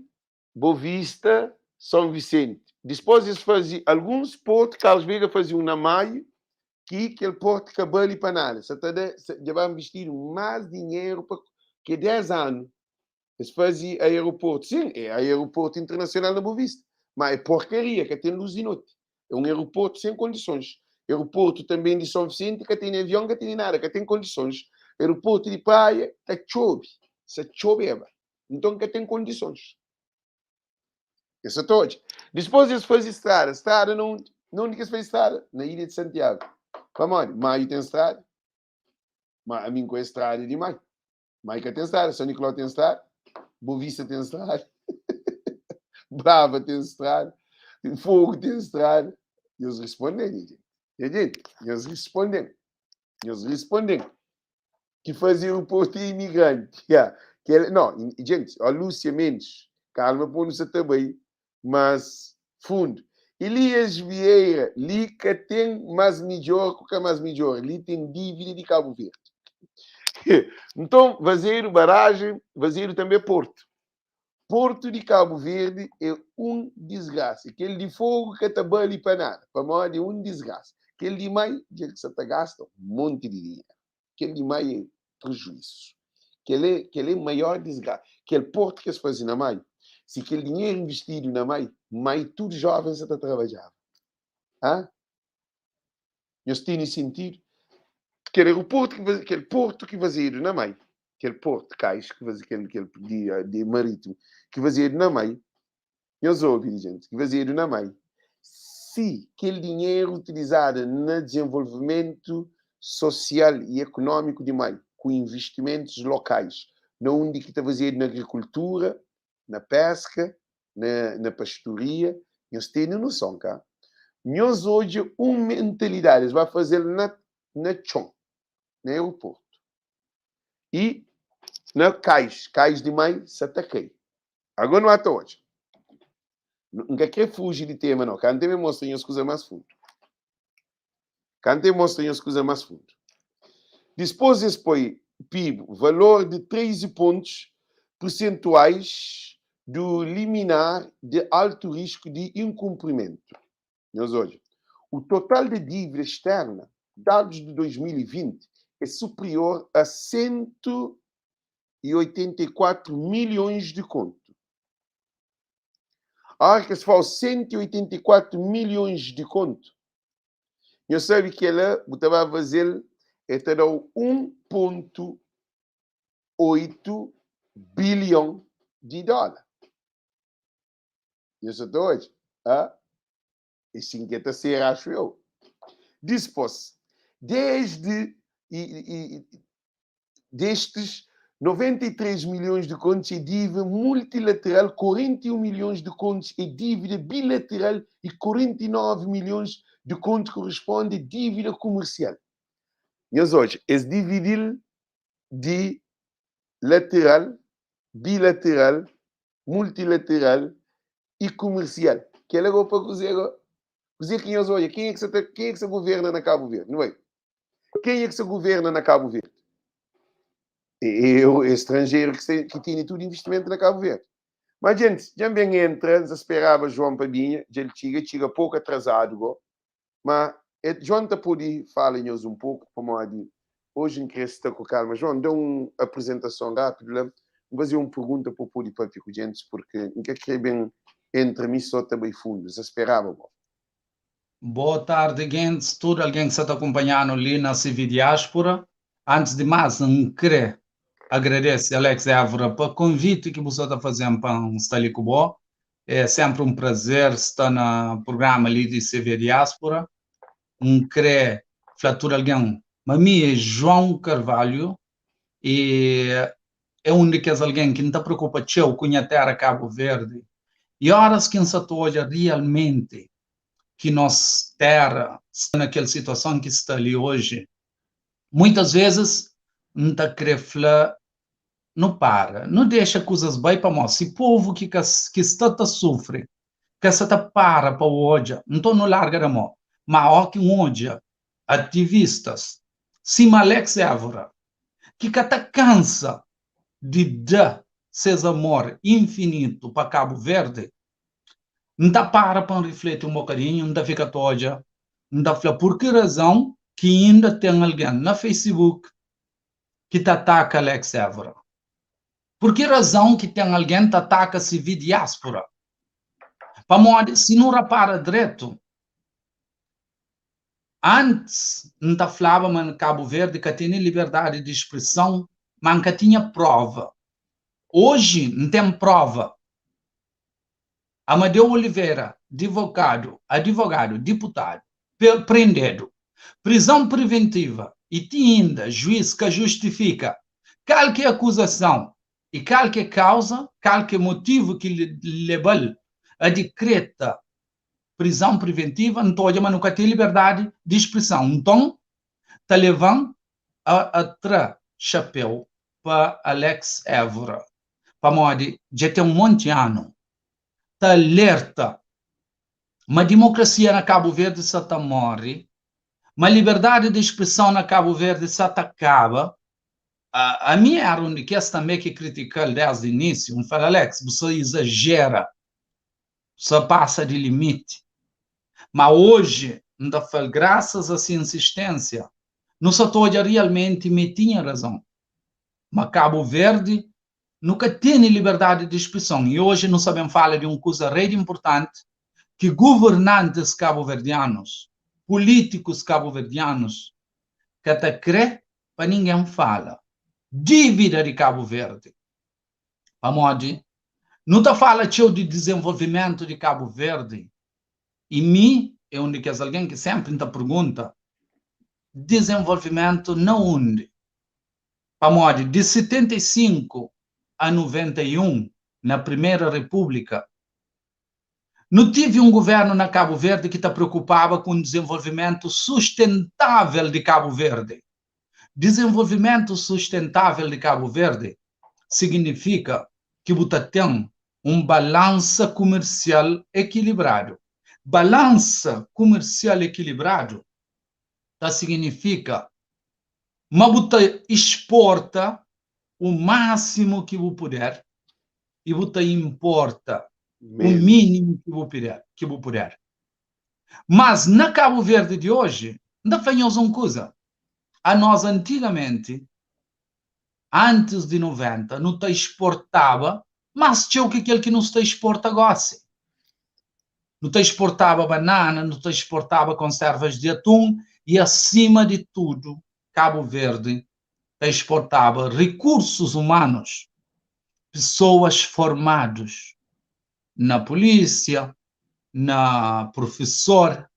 Bovista, São Vicente. Dispôs es faze alguns portu, Carlos Veiga faze un na Maio, ki kel portu ka bali pa nada. Sa ta da, dja ba nvistidu más dinheru pa ke 10 anu. Es faze aeroportu, sin, é aeroportu internasional na Bovista, má é porkaria, ka ten lus di noti. É un aeroportu sen kondisons. Aeroportu tanben di Son Visenti ka tene avion, ka tene nada, ka ten kondisons. Aeroportu di Praia ta txobe, sa txobeba. Nton ka ten kondisons. Es sa ta odja. Dispôs es faze strada. Strada na undi? Na undi ki es faze strada? Na ilha di Santiagu. Pamodi? Maio ten strada. Ma ami N konhe strada di Maio. Maio ka ten strada. San Nicolau ten strada. Bovista ten strada. Brava ten strada. Fogo ten strada. Nhos responde-m, nha gente. Nha gente, nhos responde-m. Nhos responde-m. Ki faze aeroporto é imigrante. Yeah. Que, não, gente, ó, Lúcia Mendes, calma, pô, não se tá bem, mas fundo. Elias Vieira, li ka ten mas midjor ku ka mas midjor, li ten dívida di Cabo Verde. Então, vazeiro barragem, vazeiro também porto. Porto di Cabo Verde é um desgraça. Kel di Fogo ka ta bali pa nada, pamodi é um desgraça. Kel di Mai, dja ki sa ta gasta um monti di dinheru. Kel di Mai é prejuízo. Kel é, kel é maior desgraça. Kel porto ki es faze na Mai, si kel dinheru investidu na Mai, Mai tudu jovens sa ta trabadjaba. Hã? Nhos tene sentidu? Kel aeroportu ki faze, kel portu ki fazedu na Mai, kel portu, kais ki faze, kel, kel di, di maritimu ki fazedu na Mai, nhos obi li jenti, ki fazedu na Mai, si kel dinheru utilizadu na dizenvolvimentu sosial i ekonómiku di Mai, ku investimentus lokais, na undi ki ta fazedu na agrikultura, na peska, na, na pastoria, nhos tene noson, ka? Nhos odja un mentalidadi, es ba faze-l na, na txon, na aeroportu. I na kais, kais di mai sa ta kai. Agora nu ata odja. N ka kre fuji di tema no, ka N ten mostra nhos kuza más fundu. Ka N ten mostra nhos kuza más fundu. Dispôs es poi PIB valor de 13 pontos percentuais do liminar de alto risco de incumprimento. Nhos odja, o total da dívida externa, dados de 2020, é superior a 184 milhões de conto. A hora que es fala 184 milhões de conto, nhos sabe que ela, bu ta ba faze-l, el ta da-u 1.8 bilhon di dólar. Nhos sa ta odja? Ah? É sin ki ta ser, acho eu. Dispôs, desde e, e, destes 93 milhões de contos é dívida multilateral, 41 milhões de contos é dívida bilateral e 49 milhões de contos corresponde a dívida comercial. Nhos odja, es dividi-l di lateral, bilateral, multilateral i kumersial. Kel-la go pa kuzê go? Kuzê ki nhos odja? Kenha ki sa ta, kenha ki sa governa na Kabu Verdi? Nu bai. Kenha ki sa governa na Kabu Verdi? É, é, é estrangeiro ki, sta, ki tene tudu investimentu na Kabu Verdi. Mas, gente, dja N ben entra, N sa speraba João pa binha, dja el txiga, txiga poku atrasadu go. Ma é, João ta pode fala nhos un poku, pamodi hoje N kre sta ku kalma. João, da un apresentason rápidu la. N faze un pergunta pa bu pode papia ku gentis, porque N ka kre ben entra mi so ta bai fundu. N sa speraba bo.
Boa tardi, gentis, tudu algen ki sa ta kunpanha-nu li na CV Diáspora. Antis di más, N kre agradese Alex Évora pa konviti ki bu sa ta faze-m pa N sta li ku bo. É sénpri un prazer sta na prugrama li di CV Diáspora. N kre fla tudu algen ma mi é João Carvalho e é un di kes algen ki N ta preokupa txeu ku nha téra Kabu Verdi. I óras ki N sa ta odja rialmenti ki nos téra sta na kel situason ki sta li oji, muitas vezis N ta kre fla nu para, nu dexa kuzas bai pamodi si povu ki ka ki sta ta sufri ka sa ta para pa odja, nton nu larga da mo. Ma o ki N odja ativistas sima Alex Évora, ki ka ta kansa di da ses amor infinitu pa Kabu Verdi, N ta para pa N rifleti un bokadinhu, N ta fika ta odja, N ta fla pur ki razon ki inda ten algen na Facebook ki ta ataka Alex Évora? Pur ki razon ki ten algen ta ataka CV Diáspora? Pamodi si nu rapara dretu, antis N ta flaba ma Kabu Verdi ka tene liberdadi di spreson, ma N ka tinha prova. Oji N ten prova. Amadeu Oliveira, divokadu, adivogadu, diputadu, prendedu. Prizon priventiva y ti inda juiz ka justifika kal ki é akuzason y kal ki é kauza, kal ki é motivu ki leba-l a dikreta prizon priventiva, N ta odja ma nu ka ten liberdadi di spreson. Nton, ta leva-m a tra xapéu pa Alex Évora, pamodi dja ten un monti anu ta alerta ma dimokrasia na Kabu Verdi sa ta morre, ma liberdadi di spreson na Kabu Verdi sa ta kaba. Ami era un di kes tanbe ki kritika-l desdi inisiu, N fla, Alex, bu sa izajera, bu sa pasa di limiti. Ma oji N ta fla-l, grasas a si insistensia, nu sa ta odja rialmenti ma e tinha razon, ma Kabu Verdi nu ka tene liberdadi di spreson i oji nu sa ben fala di un kuza rei di inpurtanti ki guvernantis kabuverdianus, pulitikus kabuverdianus ka ta kre pa ningen fala, dívida di Kabu Verdi. Pamodi nu ta fala txeu di dizenvolvimentu di Kabu Verdi i mi é un di kes algen ki senpri N ta pergunta, dizenvolvimentu na undi? Pamodi di 75 a 91, na Primera Repúblika, nu tive un guvernu na Kabu Verdi ki ta preokupaba ku un dizenvolvimentu sustentável di Kabu Verdi. Dizenvolvimentu sustentável di Kabu Verdi signifika ki bu ta ten un balansa kumersial ekilibradu. Balansa kumersial ekilibradu ta signifika ma bu ta exporta o máximo ki bu puder e bu ta importa o mínimo ki bu puder, ki bu puder. Mas na Cabo Verde di oji, N ta fla nhos un kuza, anos antigamenti, antis di 90, nu ta exportaba más txeu ki kel ki nu sta exporta gosi. Nu ta exportaba banana, nu ta exportaba konservas di atun i, asima di tudu, Kabu Verdi ta exportaba rikursus umanus, pesoas formadus na pulisia, na prufesor,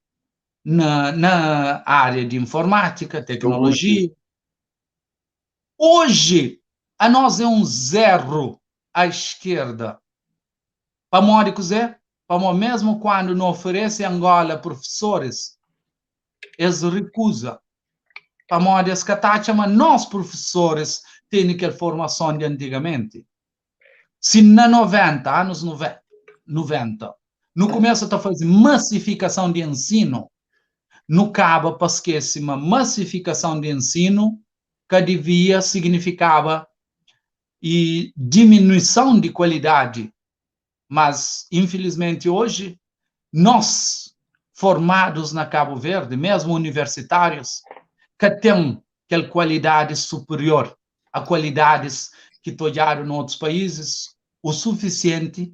na na aria di informátika, teknolojia. Oji, anos é un zeru à eskerda. Pamodi kuzê? Pamodi mesmu kuandu nu oferese Angola prufesoris, es rikuza. Pamodi es ka ta atxa ma nos prufesoris tene kel formason di antigamenti. Si na 90, anus 90, nu kumesa ta faze masifikason di ensinu, nu kaba pa skese ma masifikason di ensinu ka divia signifikaba i diminuison di kualidadi, mas infilismenti oji nos formadus na Kabu Verdi, mesmu universitárius, ka ten kel kualidadi superior a kualidadis ki ta odjadu na otus paízis o sufisienti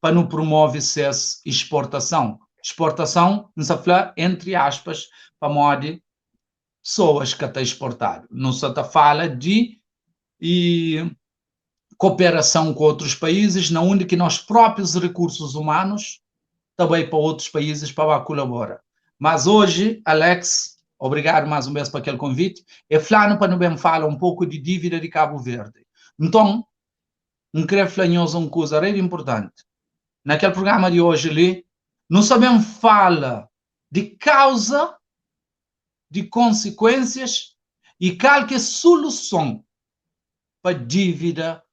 pa nu promove ses exportason. Exportason, N sa fla entri aspas, pamodi pesoas ka ta exportadu. Nu sa ta fala di e cooperason ku otrus paízis na undi ki nos proprius rikursus umanus ta bai pa otrus paízis pa ba kulabora. Mas oji, Alex, obrigadu mas un bes pa kel konviti, e fla-nu pa nu ben fala un poku di dívida di Kabu Verdi. Nton, N kre fla nhos un kuza rei di inpurtanti. Na kel prugrama di oji li, nu sa ben fala di kauza di konsikuensias i kal ki é suluson pa dívida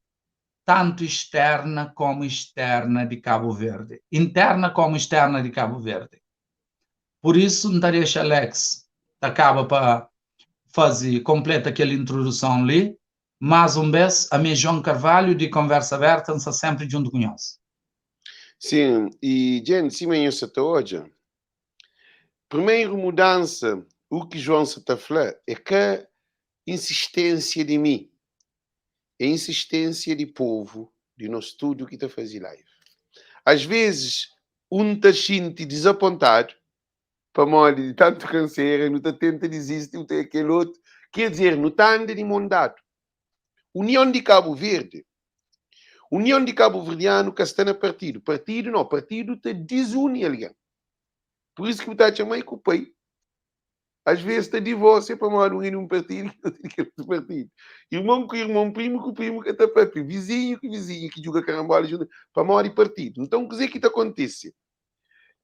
tantu externa komu externa di Kabu Verdi, interna komu externa di Kabu Verdi. Pur isu, N ta dexa Alex ta kaba pa faze konpleta kel introduson li. Más un bes, ami é João Carvalho di Conversa Aberta, N sta sénpri djuntu ku nhos.
Sin, i djenti, sima nhos sa ta odja, primeru mudansa, u ki João sa ta fla, é ka insisténsia di mi, é insisténsia di povu, di nos tudu ki ta faze live. Às vezes, un ta xinti dizapontadu, pamodi di tantu kansera, nu ta tenta dizisti, nu ta kel otu, ker dizer, nu ta anda di mon dadu. Union di Kabu Verdi, Union di Kabuverdianu ka sta na partidu, partidu no, partidu ta dizuni algen. Pur isu ki bu ta atxa mai ku pai, às vezes ta divôrsia pamodi un é di un partidu i otu é di kel otu partidu. Irmon ku irmon, primu ku primu ka ta papia, vizinhu ku vizinhu ki djuga karanbola djuntu pamodi partidu. Nton, kuzê ki ta kontise?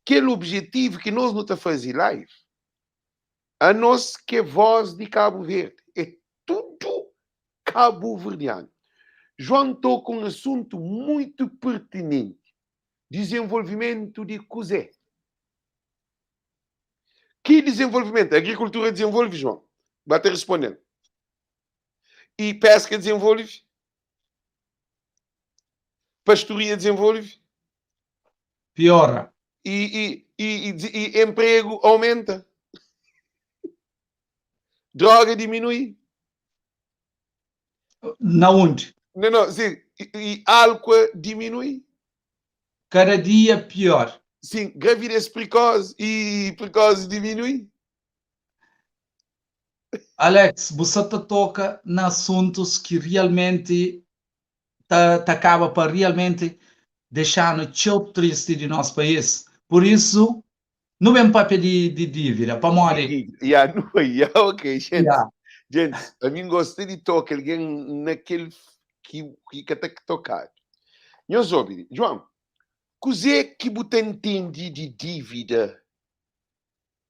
Kel objetivu ki nos nu ta faze live, anos ki é voz di Kabu Verdi, é tudu kabuverdianu. João toka un asuntu muitu pertinenti, dizenvolvimentu di kuzê? Ki dizenvolvimentu? Agrikultura dizenvolve, João? Ba ta responde-m. I peska dizenvolve? Pastoria dizenvolve?
Piora.
I, i, i, i, i emprego aumenta? Droga diminui?
Na undi?
Não, não, sim. E, e álcool diminui?
Cada dia pior.
Sim, gravidez precoce e precoce diminui?
Alex, bu sa ta toka na asuntus ki realmenti ta, ta kaba pa realmenti dexa-nu txeu tristi di nos país. Pur isu, nu ben papia di, di dívida, pamodi...
Ya, nu, ya, ok, gente.
Ya.
Gente, ami N gosta di toka algen na kel ki, ki ka ta tokadu. Nhos obi, João, kuzê ki bu ta ntende di dívida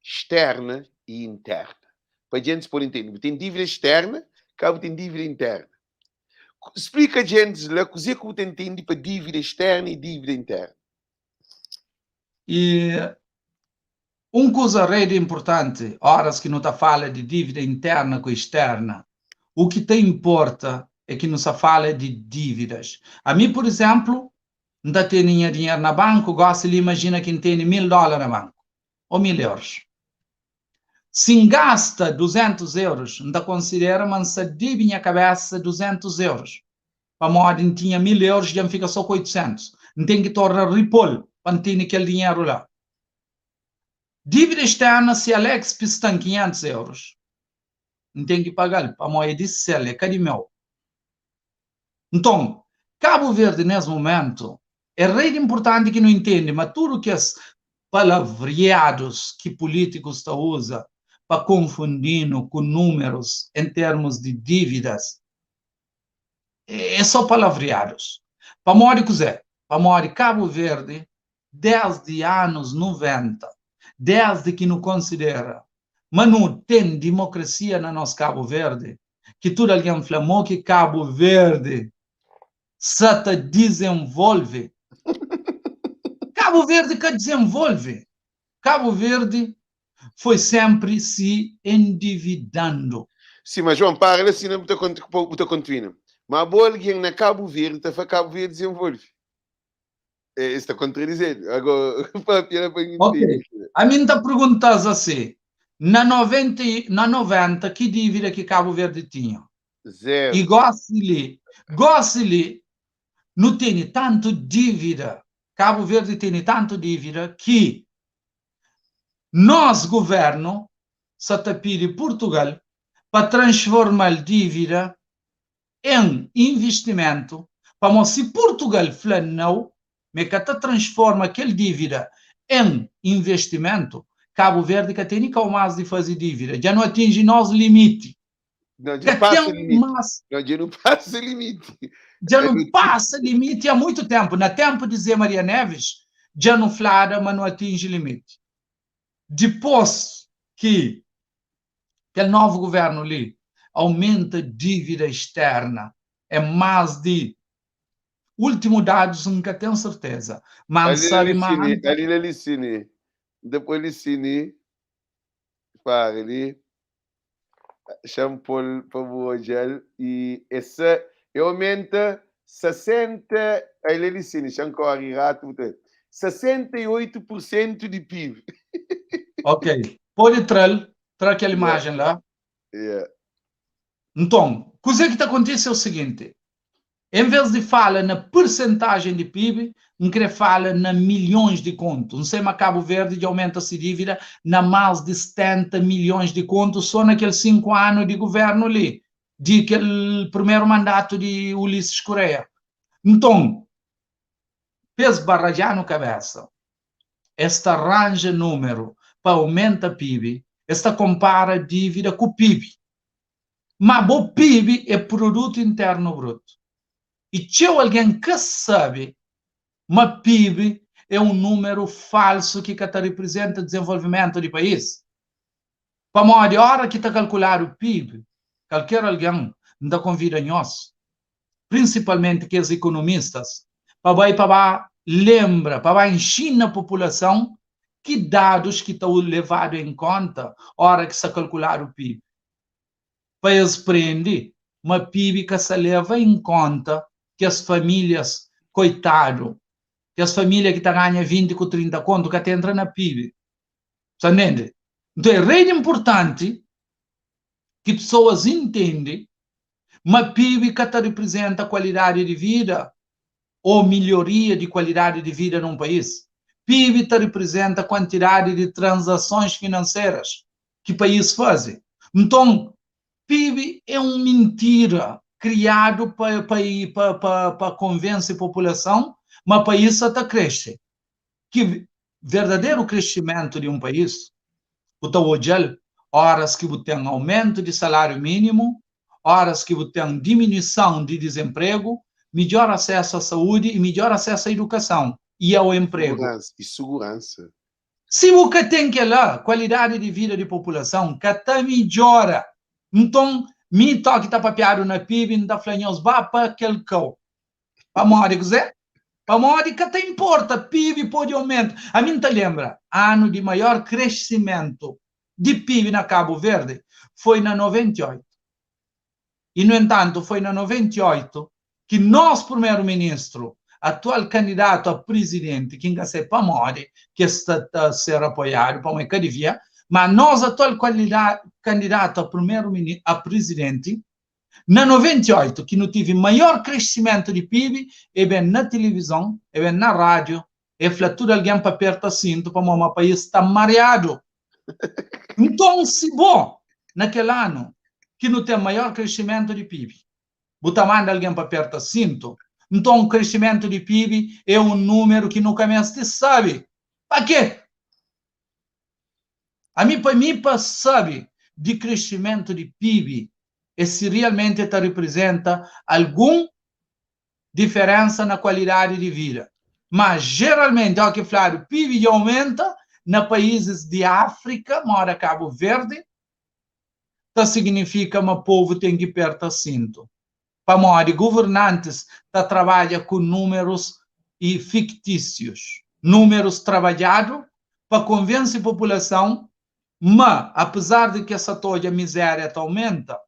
externa i interna? Pa gentis pode ntende, bu ten dívida externa, ka bu ten dívida interna. Splika gentis la kuzê ki bu ta ntende pa dívida externa i dívida interna.
I un kuza rei di inpurtanti, óras ki nu ta fala di dívida interna ku externa, u ki ta inporta é ki nu sa fala di dívidas. Ami, pur izénplu, N ta tene nha dinheru na banku, gósi li imajina ki N tene 1000 dólar na banku, ô 1000 eurus. Si N gasta 200 eurus, N ta konsidera ma N sa debe nha kabésa 200 eurus, pamodi N tinha 1000 eurus, dja N fika sô ku 800. N ten ki torna ripo-l pa N tene kel dinheru la. Dívida externa, si Alex pista-m 500 eurus, N ten ki paga-l, pamodi é di sel, é ka di meu. Nton, Kabu Verdi nes mumentu, é rei di inpurtanti ki nu intende ma tudu kes palavriadus ki pulitikus ta uza pa konfundi-nu ku numerus en termus di dividas, é so palavriadus. Pamodi kuzé? Pamodi Kabu Verdi, desdi anus 90, desdi ki nu konsidera ma nu ten dimokrasia na nos Kabu Verdi, ki tudu algen fla mo ki Kabu Verdi sa ta dizenvolve. Kabu Verdi ka dizenvolve. Kabu Verdi foi senpri si endividandu.
Si, ma João, para la sina bu ta bu ta kontinua. Ma bo algen na Kabu Verdi ta fla Kabu Verdi dizenvolve. Es ta kontradizedu. Agora, papia la pa N
Ok.
intende.
Ami N ta pergunta-s asi, na 90 i na 90 ki dívida ki Kabu Verdi tinha? I
Zero.
gósi li, gósi li nu tene tantu dívida, Kabu Verdi tene tantu dívida ki nos govérnu sa ta pidi Purtugal pa transforma-l dívida en invistimentu, pamo si Purtugal fla nau, ma e ka ta transforma kel dívida en investimentu, Kabu Verdi ka tene kau más di faze dívida, dja nu atinji nos limiti.
Não, dja
Ka
pasa
ten
limiti.
más.
Não, dja nu pasa limiti.
Dja
É
nu
nu
pasa limiti há muitu tenpu. Na tenpu di Zé Maria Neves, dja nu flada ma nu atinji limiti. Dipôs ki kel novu govérnu li aumenta dívida externa é más di últimu dadus N ka ten serteza, má N
Ali na
sabe ma
Licine, ali na Licine, depois Licine, para ali. Xa-m pô-l pa bu odja-l i e sa e omenta 60 el é li sin xa-m kóre ratu bu ta 68 pur sentu di PIB.
Ok, pode tra-l, tra kel imajen la.
Yeah.
Nton, kuzê ki ta kontise é o siginti, En vês di fala na persentajen di PIB, N krê fala na milhons di kontu. N sai ma Kabu Verdi dja aumenta si dívida na más di 70 milhons di kontu sô na kel 5 anu di guvérnu li, di kel primeru mandatu di Ulisses Correia. Nton, pa es baradja-nu kabésa, es ta ranja númeru pa aumenta PIB, es ta konpara dívida ku PIB. Má bo PIB é Produtu Internu Brutu. I txeu algen ka sabe ma PIB é un númeru falsu ki ka ta riprizenta dizenvolvimentu di país. Pamodi óra ki ta kalkuladu PIB, kalker algen, N ta konvida nhos, prinsipalmenti kes ikonomistas, pa bai pa ba lenbra, pa ba inxina populason ki dadus ki ta levadu en konta óra ki sta kalkuladu PIB. Pa es prende ma PIB ka sa leva en konta kes famílias koitadu, kes família ki ta ganha 20 ku 30 kontu ka ta entra na PIB. Sa ntende? Nton é rei di inpurtanti ki pesoas intende ma PIB ka ta riprizenta kualidadi di vida ô milhoria di kualidadi di vida na un país. PIB ta riprizenta kuantidadi di tranzasons finanseras ki país faze. Nton, PIB é un mintira kriadu pa pa pa pa konvense populason ma país sa ta krexe. Ki verdaderu krescimentu di un país bu ta odja-l óras ki bu ten aumentu di saláriu mínimu, óras ki bu ten diminuison di dizenpregu, midjór asesu a saúdi i midjór asesu a idukason i ao enpregu.
I suguransa.
Si bu ka ten kel-la, kualidadi di vida di populason ka ta midjora. Nton, mi toki ta papiadu na PIB, N ta fla nhos ba pa kel kau. Pamodi kuzê? Pamodi ka ta inporta, PIB pode aumenta. Ami N ta lenbra, anu di maior kresimentu di PIB na Kabu Verdi foi na 98. I, nu entantu, foi na 98 ki nos prumeru ministru, atual kandidatu a prizidenti, ki N ka sai pamodi ki es sta ta ser apoiadu, pamodi ka divia, ma nos atual kandidatu a prumeru a prizidenti, Na 98 ki nu tivi maior kresimentu di PIB, e ben na tilivizon, e ben na rádiu, e fla tudu algen pa perta sintu pamodi ma país sta mariadu. Nton si bo, na kel anu ki nu ten maior kresimentu di PIB, bu ta manda algen pa perta sintu, nton kresimentu di PIB e un numeru ki nu ka meste sabe. Pa ke? Ami pa mi pa sabe di crescimento di PIB e si realmente e ta representa algun diferença na qualidade di vida. Ma geralmente o ki fladu PIB dja aumenta na países di África moda Cabo Verde ta significa ma povo ten ki perta cinto. Pamodi governantis ta trabadja ku numerus i fiktisius, numerus trabadjadu pa konvense populason ma, apezar di ki es sa ta odja mizeria ta aumenta,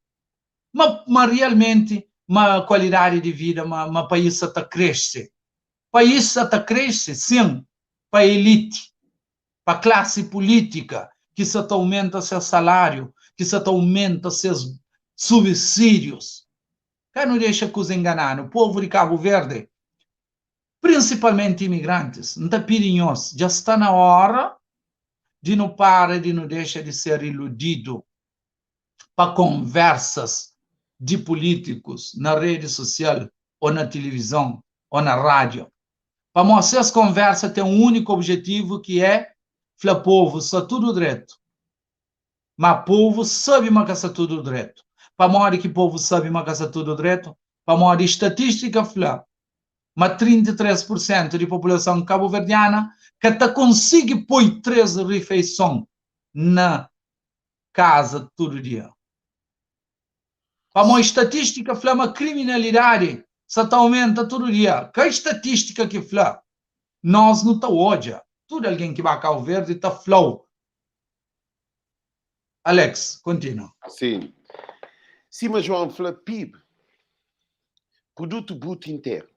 ma ma realmenti ma kualidadi di vida ma ma pais sa ta krese. Pais sa ta krese, sin, pa eliti. pa klasi pulítika ki sa ta aumenta ses saláriu, ki sa ta aumenta ses subsídius. Ka nu dexa kuza ingana-nu. Povu di Kabu Verdi, prinsipalmenti imigrantis, N ta pidi nhos, dja sta na óra di nu para di nu dexa di ser iludidu pa konversas di pulítikus na redi sosial ô na tilivizon ô na rádiu. Pamó ses konversa ten un úniku objetivu ki é fla povu sta tudu dretu. Má povu sabe ma ka sta tudu dretu. Pamodi ki povu sabe ma ka sta tudu dretu? Pamodi statistika fla ma 33 pur sentu di populason kabuverdiana ka ta konsigi poi 3 rifeison na kaza tudu dia. Pamodi statistika fla ma kriminalidadi sa ta aumenta tudu dia. Ka statistika ki fla, nos nu ta odja. Tudu algen ki ba Kabu Verdi ta fla-u. Alex, kontinua.
Sim. Sima João fla, PIB, Produto Bruto Interno.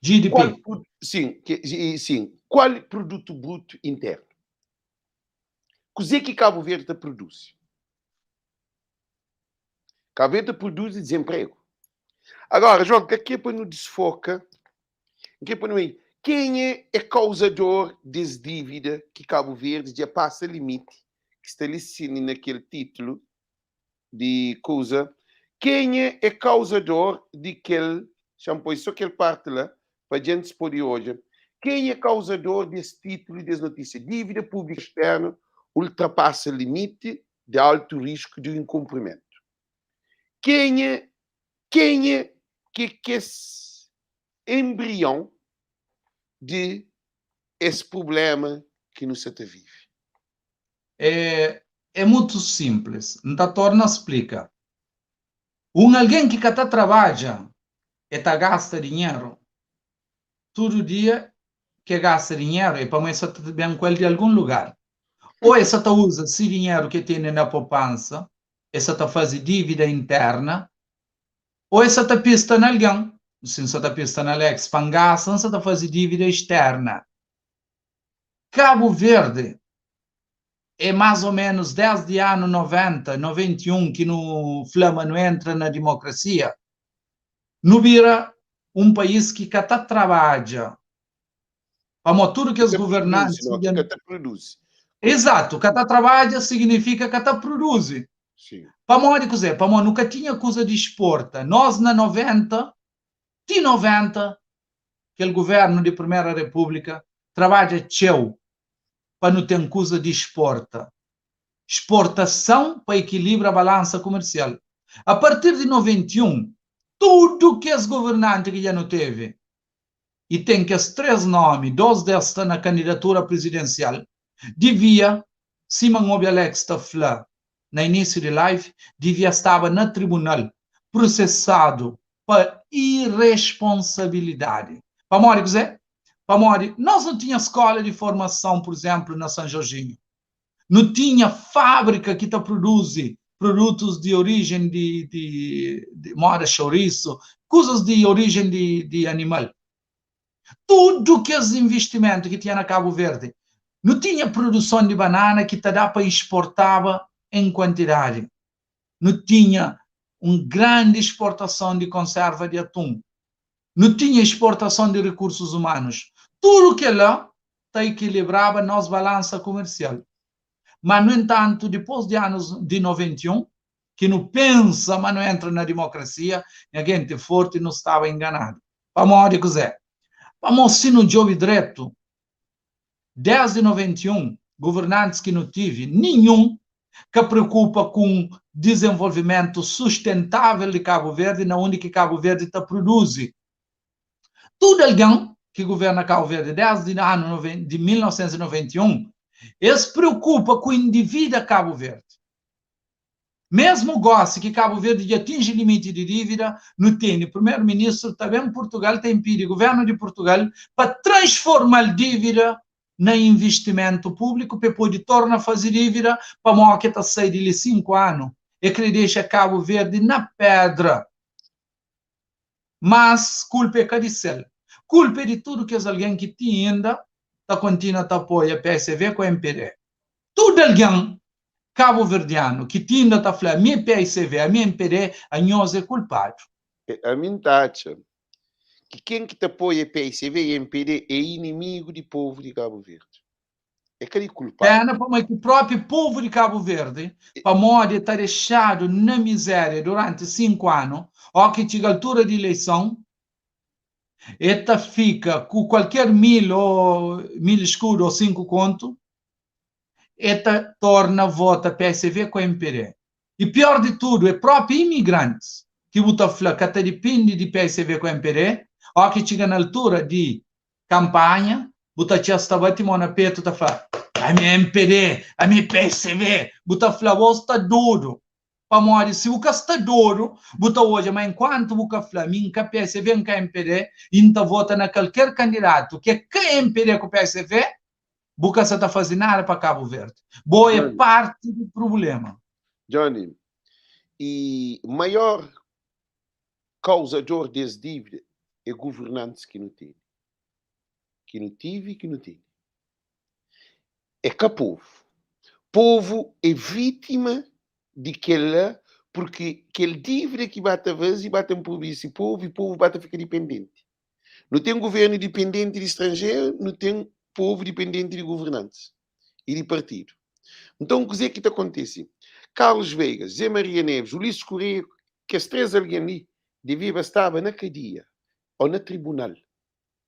GDP.
Qual, sim, que, sim. Qual produto bruto interno? Kuzê ki Cabo Verde ta produzi? Cabo Verde ta produzi desemprego. Agora, João, ka ke pa nu desfoka, ke pa nu quem é causador des dívida ki Cabo Verde dja passa limite, ki sta li sim naquele título di kuza, quem é causador di kel, xa-m poi só kel parte lá, pa gente pode odja, quem é causador desse título e desse notícia? Dívida pública externa ultrapassa limite de alto risco de incumprimento. Quem é que esse embrião de esse problema que nos está vive?
É muito simples. N ta torna explica. Alguém que ka trabalha e ta gasta dinheiro. Todo dia que gasta dinheiro é para essa bem com ele de algum lugar. Ou essa tá usa esse dinheiro que tem na poupança, essa tá faz dívida interna, ou essa tá pista na alguém. Se essa tá pista na Alex, pangassa, essa tá faz dívida externa. Cabo Verde é mais ou menos desde ano 90, 91 que no Flama não entra na democracia. No vira um país que ka ta trabalha. Pamo tudo que os governantes.
Produz, não, que produz.
Exato, ka ta trabalha significa que ta produz.
Sim.
Pamo de coisa, pamo nunca tinha coisa de exporta. Nós na 90, ti 90, aquele governo de Primeira República trabalha tcheu para não ter coisa de exporta. Exportação para equilibrar a balança comercial. A partir de 91, tudo que os governantes que já não teve, e tem que os três nomes, dois deles estão na candidatura presidencial, devia, Simon Obi Alex está falando, na início de live, devia estar na tribunal, processado por irresponsabilidade. Para morrer, Zé? Para morrer. Nós não tinha escola de formação, por exemplo, na São Jorginho. Não tinha fábrica que te produz produtos de origem de moda chouriço, coisas de origem de animal. Tudo que os investimentos que tinha na Cabo Verde, não tinha produção de banana que te dá para exportava em quantidade. Não tinha uma grande exportação de conserva de atum. Não tinha exportação de recursos humanos. Tudo que lá tá equilibrava nossa balança comercial. Mas, no entanto, depois de anos de 91, que não pensa, mas não entra na democracia, a gente forte não estava enganado. Vamos dizer, vamos se no jogo direto, desde 91, governantes que não tive nenhum que preocupa com desenvolvimento sustentável de Cabo Verde, na onde que Cabo Verde está produz. Tudo alguém que governa Cabo Verde desde o ano de 1991, eles se preocupa com o indivíduo Cabo Verde. Mesmo goste que Cabo Verde atinge limite de dívida, não tem. O primeiro-ministro também Portugal tem pedido, o governo de Portugal, para transformar a dívida em investimento público, para poder tornar a fazer dívida, para que está sair de 5 anos. E que deixa Cabo Verde na pedra. Mas culpa é de céu. Culpa é de tudo que é alguém que tem ainda, está continua a apoia PSV com MPD. Tudo alguém cabo-verdiano que tinha está falando, a minha PSV, a minha MPD, a nós é culpado.
A mim taxa que quem que te apoia PSV e MPD é inimigo do povo de Cabo Verde. É que é culpado.
Pena para que o próprio povo de Cabo Verde, para modo estar deixado na miséria durante 5 anos, ou que chega a altura de eleição, eta fica com qualquer 1000 ou 1000 escudo ou 5 conto, eta torna vota PSV com MPD. E pior de tudo, é próprio imigrantes que bota fla que até depende de PSV com MPD, ou que chega na altura de campanha, bota tia está batendo na peito, tá falando, a minha MPD, a minha PSV, bota fla, você está doido. Para morrer, se o está doido, bota hoje, mas enquanto o fla, minha PSV, minha MPD, então vota na qualquer candidato que é MPD com PSV, Buca só está fazendo nada para Cabo Verde. Boa é parte do problema.
Johnny, E maior kauzador des dívida é governantes ki nu tene. Ki nu tive i ki nu tene. É ka povu. Povu é vítima di kel-la porque kel dívida ki ba ta faze ba ta enpobrese povu i povu ba ta fika dipendenti. Nu ten governu dipendenti di stranjeru, nu ten povu dipendenti di governantis i di partidu. Nton, kuzê ki ta kontise? Carlos Veiga, Zé Maria Neves, Ulisses Correia, kes 3 algen li deveba staba na kadia ô na tribunal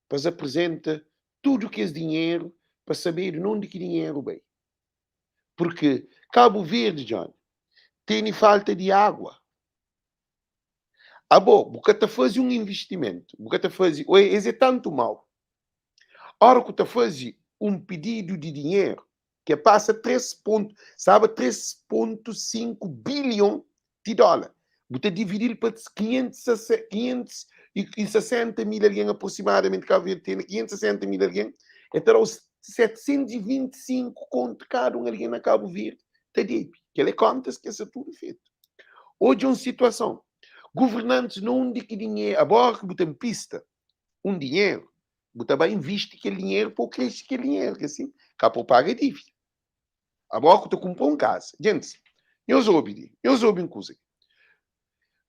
pa es aprizenta tudu kes dinheru pa sabedu na undi ki dinheru bai. Purki Kabu Verdi, John, tene falta di agua. Abo, bu ka ta faze un investimentu, bu ka ta faze, oi, es é tantu mau. Ora ku ta faze un pididu di dinheru, ke pasa 3 pontu, staba 3.5 bilion di dólar. Bu ta dividi-l pa 560 mil algen aproximadamenti, Kabu Verdi tene 560 mil algen, e ta da-u 725 kontu kada un algen na Kabu Verdi ta debe. Kel é kontas ki sta tudu fetu. Odja un situason, governantis na undi ki dinheru, agora ki bu ten pista un dinheru, bu ta ba invisti kel dinheru pa u krese kel dinheru, ki asin ka pa u paga dívida. Agora ku ta kunpra un kaza. Gentis, nhos obi li, nhos obi un kuza ki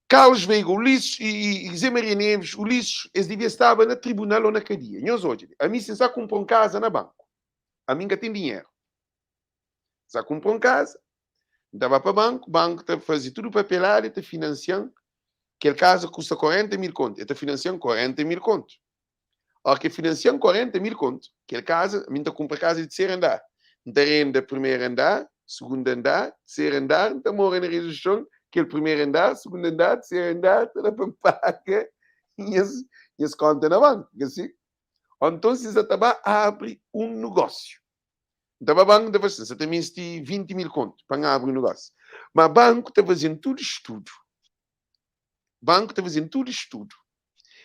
Carlos Veiga, Ulisses i, i Zé Maria Neves, Ulisses, es devia staba na tribunal ou na kadia. Nhos odja li, ami si N sa kunpra un kaza na banku, ami N ka ten dinheru. N sa kunpra un kaza, N ta ba pa banku, banku ta faze tudu papelada, e ta finansia-m, kel kaza kusta 40 mil kontu, e ta finansia-m 40 mil kontu. Óra ki e finansia-m 40 mil kontu, kel kaza, ami N ta kunpra kaza di terseru andar, N ta renda primeru andar, sugundu andar, terseru andar, N ta mora na redi txon, kel primeru andar, sugundu andar, terseru andar, ta da pa N paga nhas, nhas konta na banku, ka si? Ô nton si N sa ta ba abri un nugósiu, N ta ba banku, N ta fla sin, N sa ta meste 20 mil kontu pa N abri un nugósiu. Ma banku ta faze-m tudu studu, banku ta faze-m tudu studu.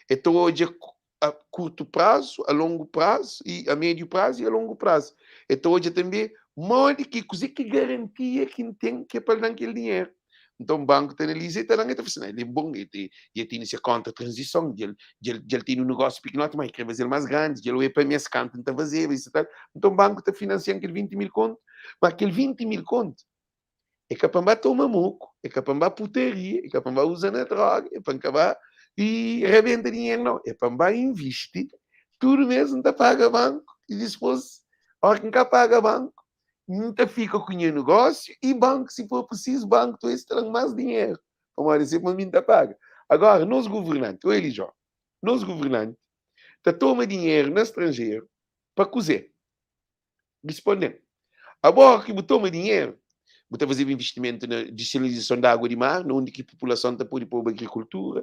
E ta odja a kurtu prazu, a longu prazu, i a médiu prazu i a longu prazu. E ta odja tanbe modi ki, kuze ki garantia ki N ten ki é pa el da-m kel dinheru. Nton banku ta analiza, e ta da-m, e ta fla sin, el é bon, el dja tene se konta tranzison, dja el tene un nugósiu pikinoti, ma el kre faze-l más grandi, dja el oia pa mi es kantu N ta fazeba, i tal. Nton banku ta finansia-m kel 20 mil kontu, ma kel 20 mil kontu É ka pa N ba toma moku, é ka pa N ba putaria, é ka pa N ba uza na droga, é pa N ka ba e rabenta dinheru, nau. É pa N ba invisti, tudu mês N ta paga banku i dispôs, óra ki N ka paga banku, N ta fika ku nha nugósiu i banku, si for prisizu, banku ta tra-m más dinheru, pamodi é pa mi N ta paga. Agora, nos governanti, oi li Jó, nos governanti ta toma dinheru na stranjeru pa kuzê? Risponde-m, Abo, óras ki bu toma dinheru, bu ta fazeba invistimentu na disalinizason di agua di mar, na undi ki populason ta pode poba agrikultura,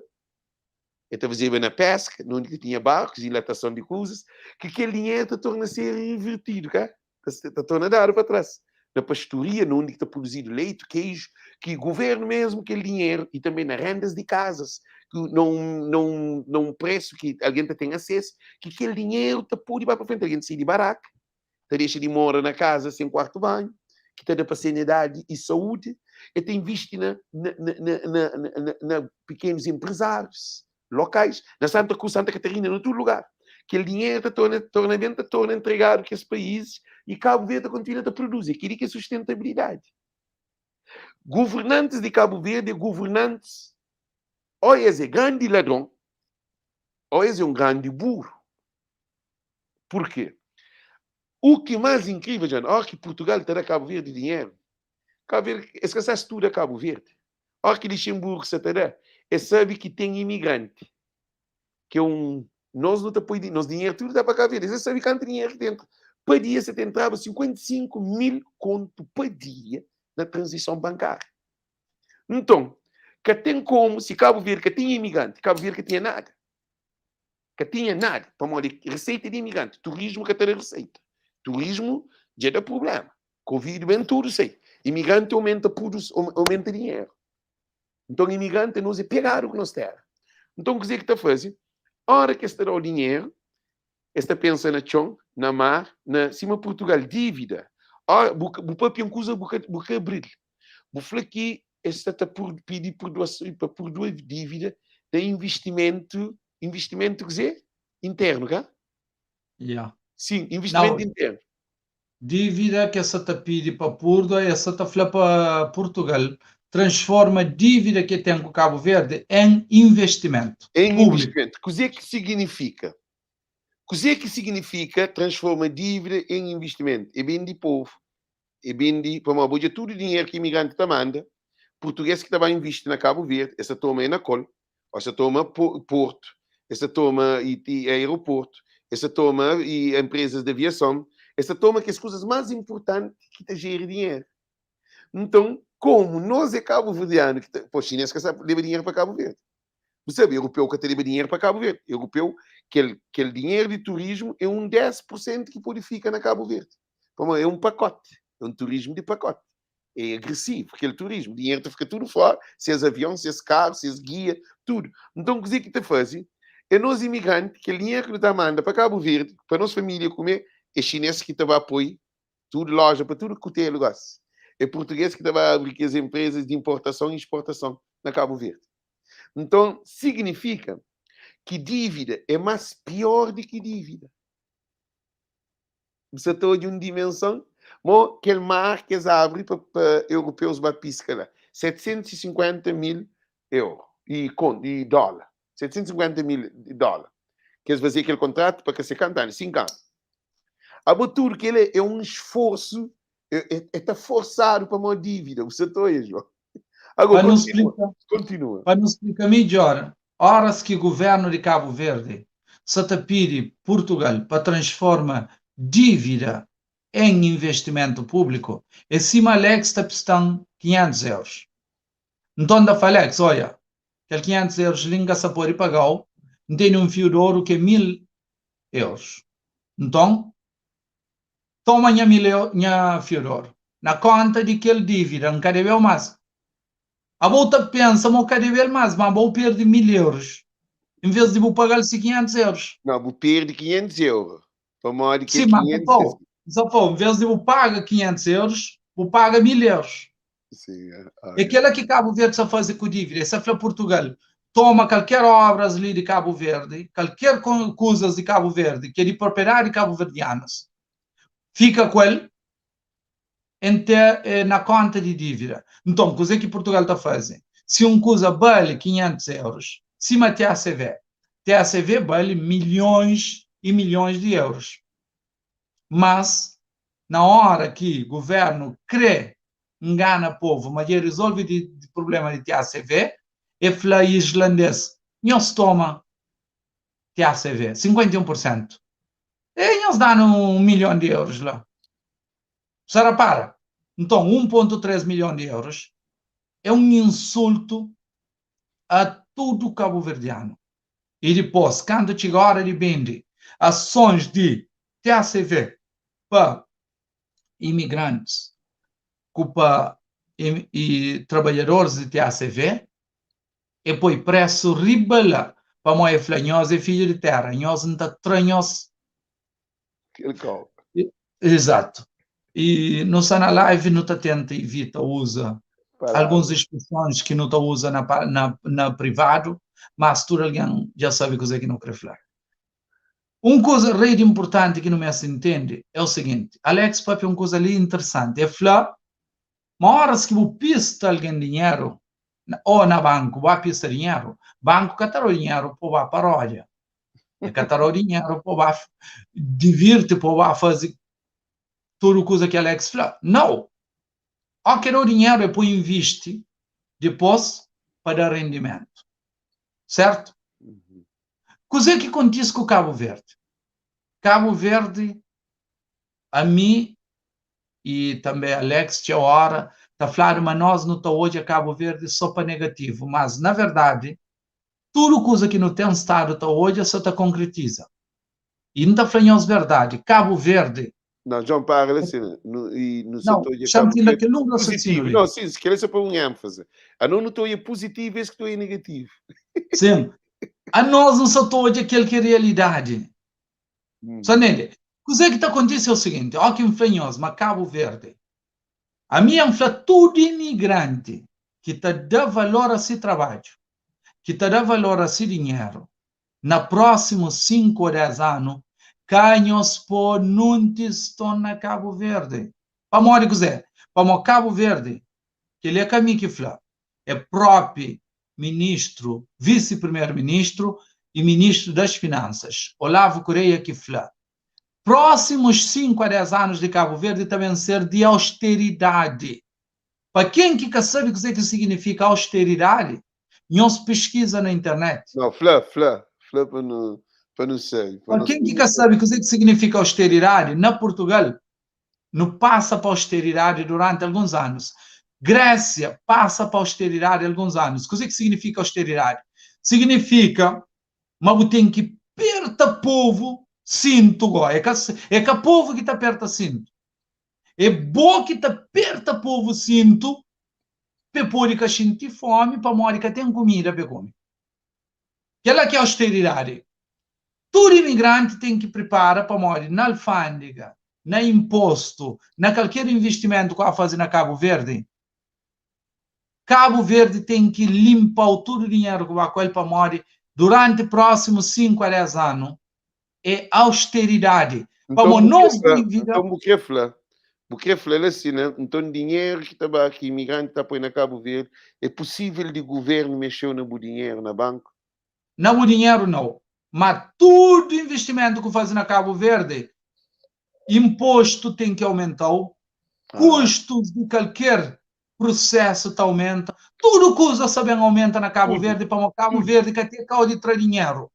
el ta fazeba na peska, na undi ki tinha barkus, dilatason di kuzas, ki kel dinheru ta torna ser invertidu, ka? Ta torna dadu pa tras. Na pastoria, na undi ki ta produzidu leitu, keiju, ki guvernu mesmu kel dinheru, i tanbe na rendas di kazas, ki na un, na un, na un presu ki algen ta ten asesu, ki kel dinheru ta pode ba pa frenti, algen ta sai di baraka, ta dexa di mora na kaza sen kuartu banhu, ki ta da pa sanidadi i saúdi, e ta invisti na, na, na, na, na, na pikenus enprezárius lokais, na Santa Cruz, Santa Catarina, na tudu lugar. Kel dinheru ta torna, torna ben, ta torna entregadu kes paízis i Kabu Verdi ta kontinua ta produzi. É kel-li ki é sustentabilidadi. Governantis di Kabu Verdi é governantis, ô es é grandi ladron, ô es é un grandi buru. Purkê? U ki más inkrível, Jane, óra ki Purtugal ta da Kabu Verdi dinheru, Kabu Verdi, es ka sa studa Kabu Verdi. Óra ki Lixenburgu sa ta da, es sabe ki ten imigranti, ki é un, nos nu ta poi, nos dinheru tudu ta pa Kabu Verdi, es sabe kantu dinheru ki ta entra. Pa dia, sa ta entraba 55 mil kontu pa dia na tranzison bankáriu. Nton, ka ten komu, si Kabu Verdi ka tinha imigranti, Kabu Verdi ka tinha nada. Ka tinha nada, pamodi reseita di imigranti, turismu ka ta da reseita. Turismu dja da prublema. Covid ben tudu sai. Imigranti aumenta produs, aumenta dinheru. Nton imigranti anos é pegadu ku nos tera. Nton kuzê ki ta faze? Ora ki es ta da-u dinheru, es ta pensa na txon, na mar, na sima Purtugal, dívida. Ora, bu, bu papia un kuza, bu ka, bu ka abri-l. Bu fla ki. Es sta ta pidi perdoason pa purdua dívida da investimentu, investimentu kuzê? Internu, ka?
Yeah.
Sim, investimento
Não.
interno.
Dívida ki es sa ta pidi pa púrdua, es sa ta fla pa Purtugal transforma dívida ki e ten ku Kabu Verdi en investimentu
Em
públiku.
investimento. Kuzê ki signifika? Kuzê ki signifika transforma dívida em investimento? É ben di povu. É ben di, pamodi bo odja tudu dinheru ki imigranti ta manda, purtugês ki ta ba invisti na Kabu Verdi, es ta toma é na kol, ô es ta toma portu, es ta toma i aeroportu, es ta toma i empresas di aviason, es ta toma kes kuzas más inpurtanti ki ta jeri dinheru. Nton, komu nos é kabuverdianu ki ta, pô, xinês ka sabe leba dinheru pa Kabu Verdi. Bu sabe, europeu ka ta leba dinheru pa Kabu Verdi. Europeu, kel, kel dinheru di turismu é un 10 pur sentu ki pode fika na Kabu Verdi. Pamodi é un pakoti, é un turismu di pakoti. É agresivu kel turismu, dinheru ta fika tudu fora, ses avion, ses karu, ses gia, tudu. Nton, kuzê ki ta faze? É nos imigranti, kel dinheru ki nu ta manda pa Kabu Verdi, pa nos família kume, é xinês ki ta ba poi tudu loja pa tudu kutelu gosi. É purtugês ki ta ba abri kes enprezas di inportason i sportason na Kabu Verdi. Nton, signifika ki dívida é más pior di ki dívida. Bu sa ta odja un dimenson mo kel mar ki es abri pa pa europeus ba piska la, 750 mil euro i kon i dóla, 750 mil dóla ki es faze kel kontratu pa ka se kantu anu, 5 anu. Abo tudu kel é un esforsu, é, é, é ta forsadu pamodi dívida. Bu sa ta odja, João? Agora,
Pa nu
kontinua,
splika,
kontinua.
pa nu splika midjor, oras ki guvernu di Kabu Verdi sa ta pidi Purtugal pa transforma dívida en investimentu públiku, é sima Alex ta pista-m 500 euros. Nton N ta fla Alex, odja, kel 500 euros li N ka sa pode paga-u, N tene un fiu di oru ki é 1000 euros. Nton, toma nha 1000 eu, nha fiu di oru na konta di kel dívida, N ka debe-u más. Abo ta pensa ma u ka debe-l más, má bo perde 1000 euros en vez di bu paga-l si 500 euros.
Não, bu perde 500 euro. Pamodi kel
Sim, mas
500
safou, safou, en vez di bu paga 500 euros, bu paga 1000 euros.
Sim,
É
ok.
kela ki Kabu Verdi sa faze ku dívida. E sa fla Purtugal, toma kalker obras li di Kabu Verdi, kalker kuzas di Kabu Verdi ki é di propriedadi di kabuverdianus, fika ku el en te na konta di dívida. Nton, kuze ki Purtugal ta faze? Si un kuza bali 500 euros, sima TACV, TACV bali milhons e milhons di euros. Mas, na ora ki guvernu kre ngana povu ma dja rizolve di prublema di TACV, e fla islandês, nhos toma TACV, 51 pur sentu. E nhos danu 1 milhon di euros la. Sa rapara? Nton, 1.3 milhon di euros é un insultu a tudu kabuverdianu. I dipôs, kantu txiga óra di bende asons di TACV pa imigrantis ku pa i trabadjadoris di TACV, e poi presu riba la, pamodi e fla, Nhos é fidju di téra, nhos N ta tra nhos.
Kel kau.
Exato. I nu sta na live, nu ta tenta ivita uza alguns expresões ki nu ta uza na, na, na privadu, mas tudu algen dja sabe kuzê ki nu krê fla. Un kuza rei di inpurtanti ki nu meste ntende é o siginti, Alex papia un kuza li interesanti, el fla ma óras ki bu pista algen dinheru, ô na banku bu ba pista dinheru, banku ka ta da-u dinheru pa bu ba paródia, el ka ta da-u dinheru pa bu ba divirti, pa bu ba faze tudu kuza ki Alex fla. Nau! Ó ke da-u dinheru é pa bu invisti dipôs pa da rendimentu. Sertu? Kuzê ki kontise ku Kabu Verdi? Kabu Verdi, ami i tanbê Alex, txeu óra ta fladu ma nos nu ta odja Kabu Verdi sô pa negativu, mas na verdadi tudu kuza ki nu ten stadu ta odja sa ta konkretiza. I N ta fla nhos verdadi, Kabu Verdi.
Não, João, para lá, assim, no, e no
Não,
setor de
xa-m
Cabo
tinda
Verde,
kel un raciocínio
positivo.
li.
Não, sim, se calhar só para um ênfase. A não estou é positivo, esse que estou é negativo.
Sim, anos nu sa ta odja kel ki é realidadi. Sa ntende? Kuzê ki ta kontise é o siginti, óki N fla nhos ma Kabu Verdi, ami N fla tudu imigranti. ki ta da valor a si trabadju, ki ta da valor a si dinheru, na prósimu 5 ô 10 anu, ka nhos pô nun tiston na Kabu Verdi. Pamodi kuzê? Pamodi Kabu Verdi, kel-li é ka mi ki fla, é própi ministru, visi-primeru-ministru i ministru das Finansas, Olavo Correia ki fla, prósimus 5 a 10 anus di Kabu Verdi ta ben ser di austeridadi. Pa ken ki ka sabe kuzê ki siginifika austeridadi, nhos piskiza na internet.
Não, fla, fla, fla pa nu, pa nu sabe.
Pa ken ki ka sabe kuzê ki siginifika austeridadi, na Purtugal, nu pasa pa austeridadi duranti alguns anus. Grésia pasa pa austeridadi alguns anus. Kuzê ki siginifika austeridadi? Siginifika ma bu ten ki perta povu sintu go. É ka, é ka povu ki ta perta sintu. É bo ki ta perta povu sintu pa e pode ka xinti fomi pamodi ka ten kumida pa e kume. Kel-la ki é austeridadi. Tudu imigranti ten ki pripara pamodi na alfandega, na inpostu, na kalker invistimentu ku a faze na Kabu Verdi, Kabu Verdi ten ki linpa-u tudu dinheru ku ba ku el pamodi duranti prósimus 5 a 10 anu é austeridadi.
Pamodi nos dívida. Nton bu krê fla, bu krê fla la si, né? Nton dinheru ki ta ba, ki imigranti ta poi na Kabu Verdi, é pusível di guvernu mexeu na bu dinheru na banku?
Na bu dinheru nau. Ma tudu invistimentu ku faze na Kabu Verdi, inpostu ten ki aumentau, kustus di kalker prusesu ta aumenta, tudu kuza sa ben aumenta na Kabu Verdi pamodi Kabu Verdi ka ten kau di tra dinheru.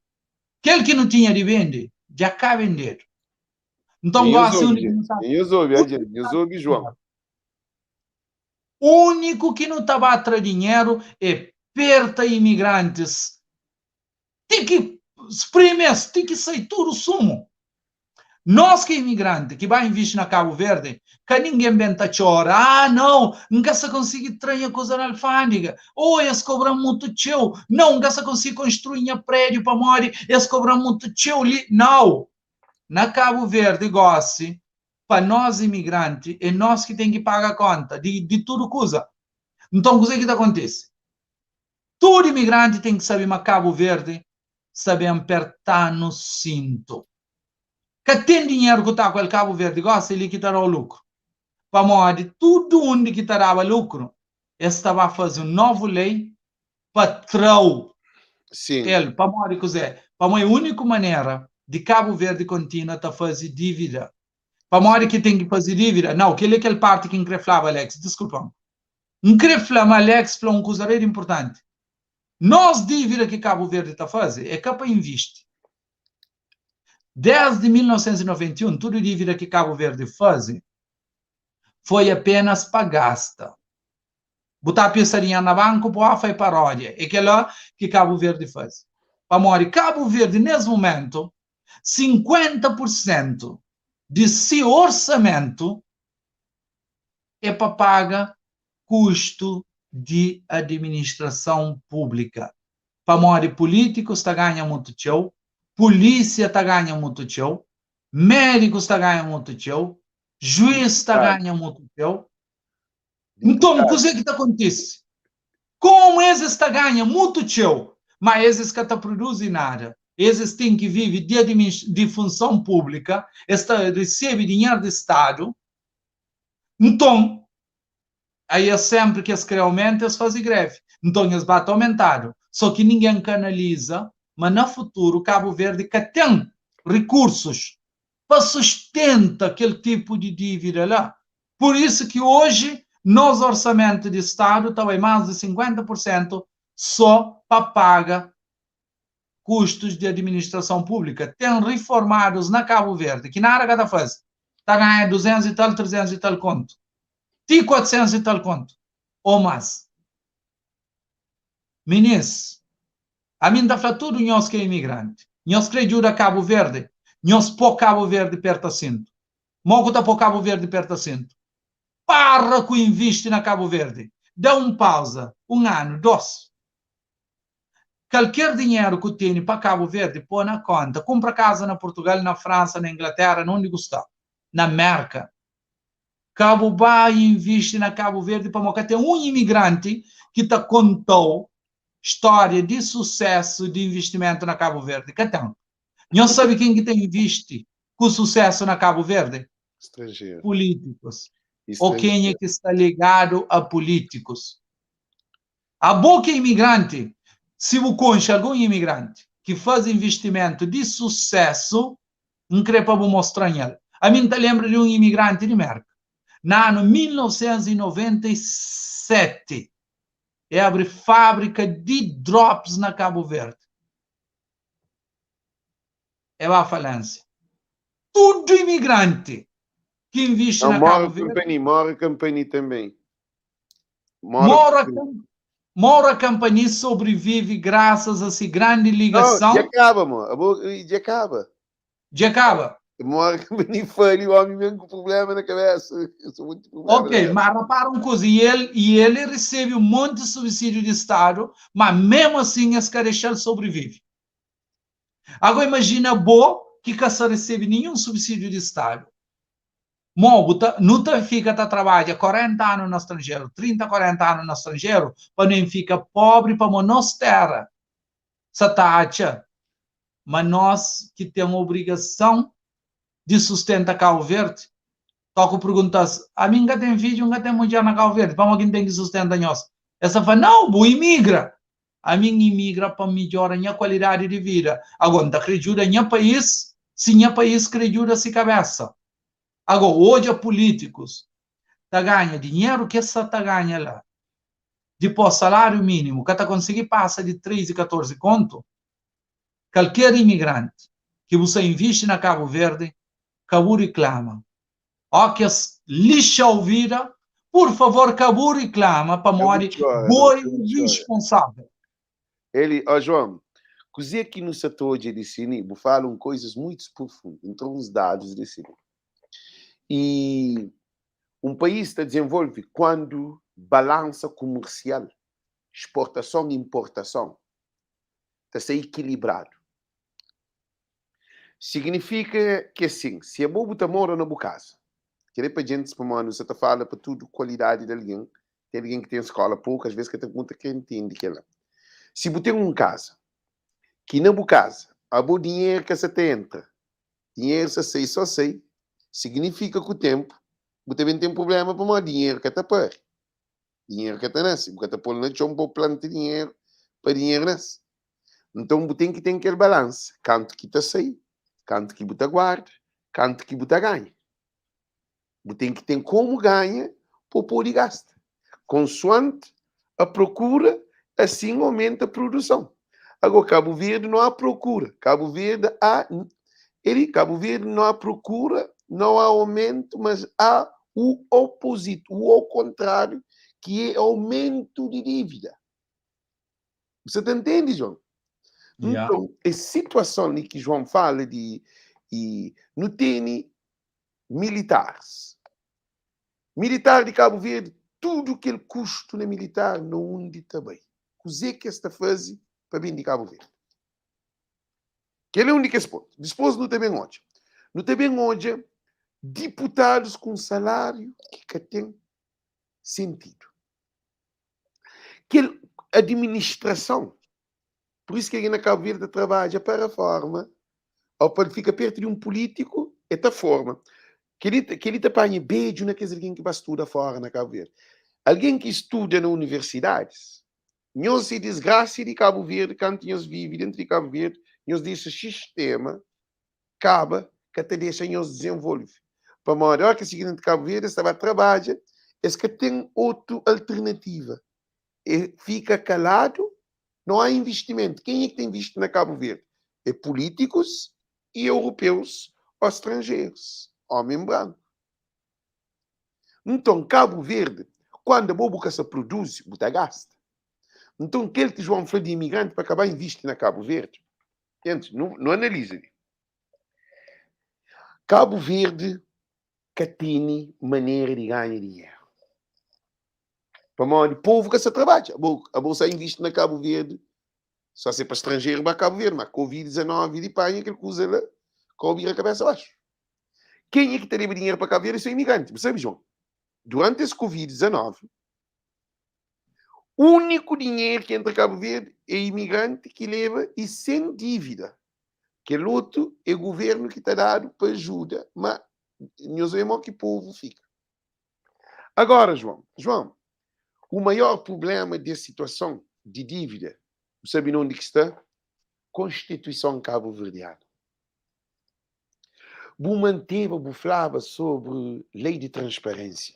Kel ki nu tinha di bende, dja ka bendedu. Nton, gósi, undi ki nu ta.
Nhos obi, a Nhos obi, João.
Úniku ki nu ta ba tra dinheru é perta imigrantis ti ki sprime-s, ti ki sai tudu sumu. Nos ki é imigranti, ki ba invisti na Kabu Verdi, ka ningen ben ta txora, ah nau, N ka sa konsigi tra nha kuza na alfandega, oh es kobra-m mutu txeu, nau, N ka sa konsigi konstrui nha prédiu pamodi es kobra-m mutu txeu li. Nau! Na Kabu Verdi gosi, pa nos imigranti, é nos ki ten ki paga konta di di tudu kuza. Nton, kuze ki ta kontise? Tudu imigranti ten ki sabe ma Kabu Verdi sta ben perta-nu sintu. Ka ten dinheru ku ta ku el Kabu Verdi gosi li ki ta da-u lukru. Pamodi tudu undi ki ta daba lukru, es ta ba faze un novu lei pa tra-u el. Pamodi kuzê? Pamodi é úniku manera di Kabu Verdi kontinua ta faze dívida. Pamodi ki ten ki faze dívida? Nau, kel-li é kel parti ki N krê flaba, Alex, diskulpa-m. N krê fla ma Alex fla un kuza rei di inpurtanti. Nos dívida ki Kabu Verdi ta faze é ka pa invisti. Desdi 1991, tudu dívida ki Kabu Verdi faze foi apenas pa gasta. Bu ta pisa dinheru na banku, bu ofa é paródia. É kel-la ki Kabu Verdi faze. Pamodi Kabu Verdi, nes mumentu, 50 pur sentu di si orsamentu é pa paga kustu di adiministrason públika. Pamodi pulítikus ta ganha mutu txeu, pulísia ta ganha mutu txeu, médikus ta ganha mutu txeu, juís ta ganha mutu txeu. Nton, kuzê ki ta kontise? Komu es es ta ganha mutu txeu, má es es ka ta produzi nada, es es ten ki vive di di funson públika, es ta resebe dinheru di Stadu, Nton, aí es sénpri ki es krê aumenta, es faze grevi. Nton, es ba ta aumentadu. Só ki ningen ka analiza ma na futuru Kabu Verdi ka ten rikursus pa sustenta kel tipu di dívida la. Pur isu ki oji nos orsamentu di Stadu ta bai más di 50 pur sentu só pa paga kustus di administrason públika. Ten riformadus na Kabu Verdi ki nada ka ta faze, ta ganha 200 i tal, 300 i tal kontu, ti 400 i tal kontu ô más. Minis, ami N ta fla tudu nhos ki é imigranti, nhos krê djuda Kabu Verdi, nhos pô Kabu Verdi perta sintu. Mo ku ta pô Kabu Verdi perta sintu? Para ku invisti na Kabu Verdi. Da un pauza, un anu, dos. Kalker dinheru ku tene pa Kabu Verdi po na konta, kunpra kaza na Purtugal, na Fransa, na Inglatera, na undi ku sta, na Merka. Ka bu ba invisti na Cabo Verde pamodi ka ten un imigranti ki ta kontau stória di susésu di invistimentu na Cabo Verde. Ka ten. Nhos sabe ken ki ta invisti ku susésu na Cabo Verde?
Stranjeru.
Polítikus. Ou kenha ki sta ligadu a polítikus. Abo ki é imigranti, si bu konxe algun imigranti ki faze invistimentu di susésu, N kre pa bu mostra-m el. Ami N ta lenbra di un imigranti di Merka. Na anu 1997, e abri fábrika di drops na Kabu Verdi. E ba falénsia. Tudu imigranti ki invisti na Kabu Verdi.
Company, Mora Company tanbê.
Mora, Mora Company sobrevive graças a si grande ligação.
Dja kaba, mo. Abo, dja kaba.
Dja kaba.
Mora Company fali, omi mesmo ku problema na cabeça. Muito
problema. Ok, mas repara um coisa, e ele, e ele recebe um monte de subsídio de Estado, mas mesmo assim esse cara deixa ele sobrevive. Agora imagina bo ki ka sa recebe nenhum subsídio de Estado. Mo, bu ta, nu ta fika ta trabadja 40 anu na stranjeru, 30, 40 anu na stranjeru, pa nu en fika pobri pamo nos tera sa ta atxa ma nos ki ten obrigason di sustenta Kau Verdi. Toku pergunta-s, ami N ka ten fidju, N ka ten mudjer na Kau Verdi, pamo ki N ten ki sustenta nhos? Es ta fla, nau, bu imigra! Ami N imigra pa N midjora nha kualidadi di vida. Ago, N ta kre djuda nha país si nha país kre djuda si kabesa. Ago, odja pulitikus ta ganha dinheru ki es sa ta ganha la. Dipos, salariu minimu ka ta konsigi pasa di 13, 14 kontu. Kalker imigranti ki bu sa invisti na Kabu Verdi, ka bu riklama. Ó ki es lixa-u vida, pur favor ka bu riklama pamodi bo é irresponsável.
Eli, ó João, kuzê ki nu sa ta odja di si-li? Bu fala un koizas muitus profundu, N tra uns dadus di si-li. I un país ta dizenvolve kuandu balansa kumersial, exportason i inportason, ta sta ikilibradu. Signifika ki asin, si abo bu ta mora na bu kaza, kel-li é pa djentis pamodi nu sa ta fala pa tudu kualidadi di algen, ten algen ki ten skola poku, asves ka ta pergunta ka intende kel-la. Si bu ten un kaza, ki na bu kaza abo dinheru ka sa ta entra, dinheru sa sai so sai, signifika ku tenpu bu ta ben ten prubléma pamodi dinheru ka ta pari. Dinheru ka ta nase, bu ka ta pô-l na txon pa bu planta dinheru pa dinheru nase. Nton bu ten ki ten kel balansa, kantu ki ta sai, kantu ki bu ta guarda, kantu ki bu ta ganha. Bu ten ki ten komu ganha pa bu pode gasta. Konsuanti a prokura, asin aumenta produson. Agora, Kabu Verdi não há procura. Kabu Verdi há, ele, Kabu Verdi não há procura, não há aumento, mas há o oposito, o ao contrário, que é aumento de dívida. Você tá entende, João?
Yeah.
Então, essa situação ali que João fala de e não tem militares. Militar de Cabo Verde, tudo aquele custo na militar não onde também. Kuzê ki es ta faze pa ben di Kabu Verdi? Kel é un di kes pontu. Dispôs nu ta ben odja. Nu ta ben odja diputadus ku un saláriu ki ka ten sentidu. Kel administrason, pur isu ki algen na Kabu Verdi ta trabadja pa raforma ô pa el fika pertu di un pulítiku, el ta forma. Kel-li kel-li ta panha bedju na kes algen ki ba studa fóra na Kabu Verdi. Algen ki studa na universidadis, nhos é disgrasa di Kabu Verdi kantu nhos vive dentu di Kabu Verdi, nhos dexa sistema kaba ka ta dexa nhos dizenvolve. Pamodi óras ki es fika dentu di Kabu Verdi es ta ba trabadja, es ka ten otu alternativa. E fika kaladu, não há investimento. Kenha ki ta invisti na Kabu Verdi? É pulítikus i europeus ó stranjerus, omi branku. Nton, Kabu Verdi, kuandu abo bu ka sa produzi, bu ta gasta. Nton, kel ki João fla di imigranti pa ka ba invisti na Kabu Verdi, gentis, nu, nu analiza li. Kabu Verdi ka tene manera di ganha dinheru. Pamodi povu ka sa trabadja. Abo, abo sa invisti na Kabu Verdi, só se pa stranjeru ba Kabu Verdi, ma Covid-19 li panha kel kuza la, kau bira kabesa baxu. Kenha ki ta leba dinheru pa Kabu Verdi é só imigranti, bu sabe, João? Durante es Covid-19, úniku dinheru ki entra Cabo Verde é imigranti ki leba e sen dívida. Kel otu é governo ki ta dadu pa ajuda, ma nhos oia mo ki povu fika. Agora, João, João, o maior problema des situason di dívida, bu sabe na undi ki sta? Konstituison kabuverdiana. Bu manteba, bu flaba sobri lei di transparênsia.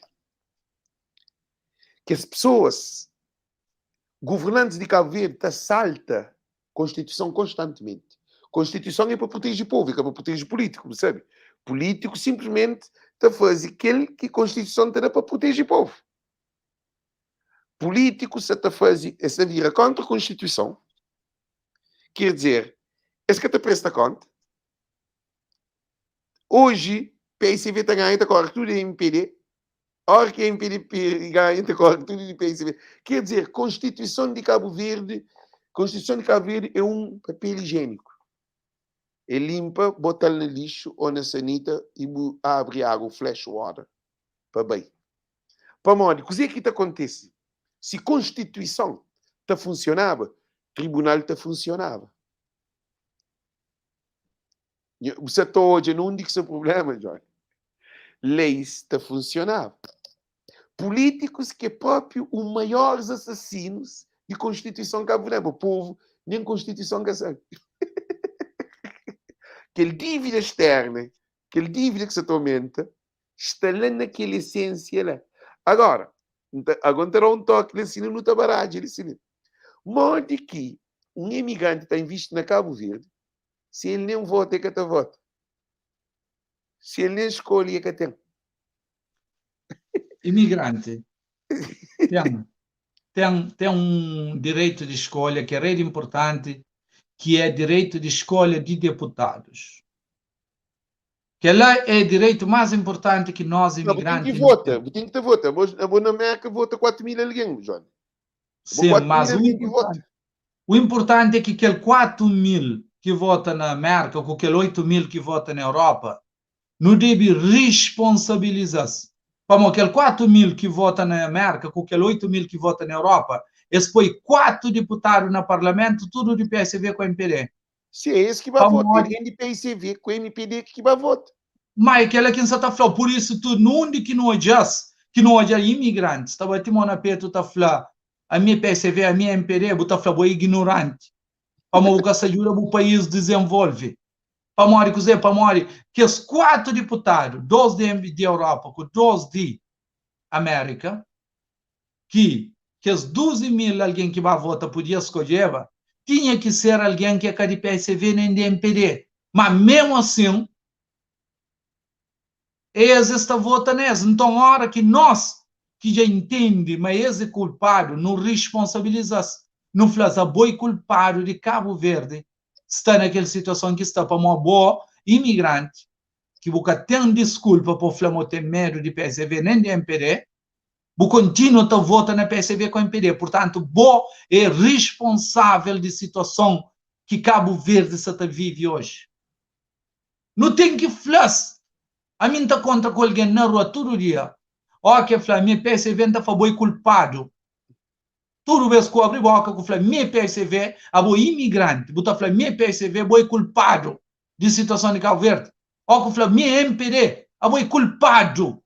Kes pesoas, governantis di Kabu Verdi ta salta Konstituison konstantimenti. Konstituison é pa proteje povu, é ka pa proteje pulítiku, bu sabe. Pulítiku sinplismenti ta faze kel ki Konstituison ta da pa proteje povu. Pulítiku sa ta faze, es ta vira kontra Konstituison, ker dizer, es ka ta presta konta. Oji, PICV ta ganha, ta kore tudu MPD, Ora ki MPDP ganha ta kore tudu di PSB. Ker dizer, Konstituison di Kabu Verdi, Konstituison di Kabu Verdi é un papel ijieniku. É linpa, bota-l na lixu o na sanita i bu abri agu, flash water, pa bai. Pamodi, kuze ki ta kontise? Si Konstituison ta funsionaba, tribunal ta funsionaba. Bu sa ta odja na undi ki sta problema, Johnny. Leis ta funsionaba. Polítikus ki é própi o maiores asasinus di Konstituison kabu-verdianu. Pa povu, nen Konstituison ka sabe. Kel dívida externa, kel dívida ki sa ta aumenta, sta la na kel esensia la. Agora, agora N ta da un toki la sina, nu ta baradja li sina. Modi ki un imigranti ta invisti na Kabu Verdi Si el nen vota, e ka ta vota. Si el nen skolha, e ka ten.
Imigranti ten, ten, ten un direitu di skolha ki é rei di inpurtanti, ki é direitu di skolha di deputadus. Kel-la é direitu más inpurtanti ki nós
Não, bu ten ki
imigranti nu
vota,
ten.
bu ten ki ta vota. Abo, abo na Merka vota 4 mil algen, Johnny. Abo
Sim,
4 mil
mas o
algen ki vota.
inpurtanti O inpurtanti é ki kel 4 mil ki vota na Merka ku kel 8 mil ki vota na Europa, nu debe risponsabiliza-s. Pamó kel 4 mil ki vota na Merka ku kel 8 mil ki vota na Europa, es poi 4 diputadu na parlamentu, tudu di PSV ku mpd.
Si é es ki ba vota,
Pamodi.
algen di PICV ku mpd ki ba vota.
Ma é kela ki N sa ta fla-u. Pur isu, tudu undi ki nu odja-s, ki nu odja imigrantis ta bati mon na petu ta fla, Ami é PSV, ami é mpd, bu ta fla bo é ignorante, pamodi bu ka sta djuda bu país dizenvolve. Pamodi kuzê? Pamodi kes 4 diputadu, 2 di di Europa ku 2 di Amérika, ki kes 12 mil algen ki ba vota podia skodjeba, tinha ki ser algen ki é ka di PSV nen di mpd. Ma memu asin, Es es ta vota na es. Nton, ora ki nos, ki dja intende ma es e kulpadu, nu risponsabiliza-s, nu fla-s, Abo e kulpadu di Kabu Verdi sta na kel situason ki sta, pamó abo, imigranti, ki bu ka ten diskulpa pa bu fla ma bu ten medu di PSV nen di mpd, bu kontinua ta vota na PSV ku mpd. Purtantu, bo e risponsavel di situason ki Kabu Verdi sa ta vive oji. Nu ten ki fla-s. Ami N ta kontra ku algen na rua tudu dia. Óki el fla, Mi é PSV, N ta fla, Bo é kulpadu. Tudu bês ku abri bóka ku fla, Mi é PSV, abo é imigranti. Bu ta fla, Mi é PSV, bo é kulpadu di situason di Kabu Verdi. Óki ku fla, Mi é mpd, abo é kulpadu.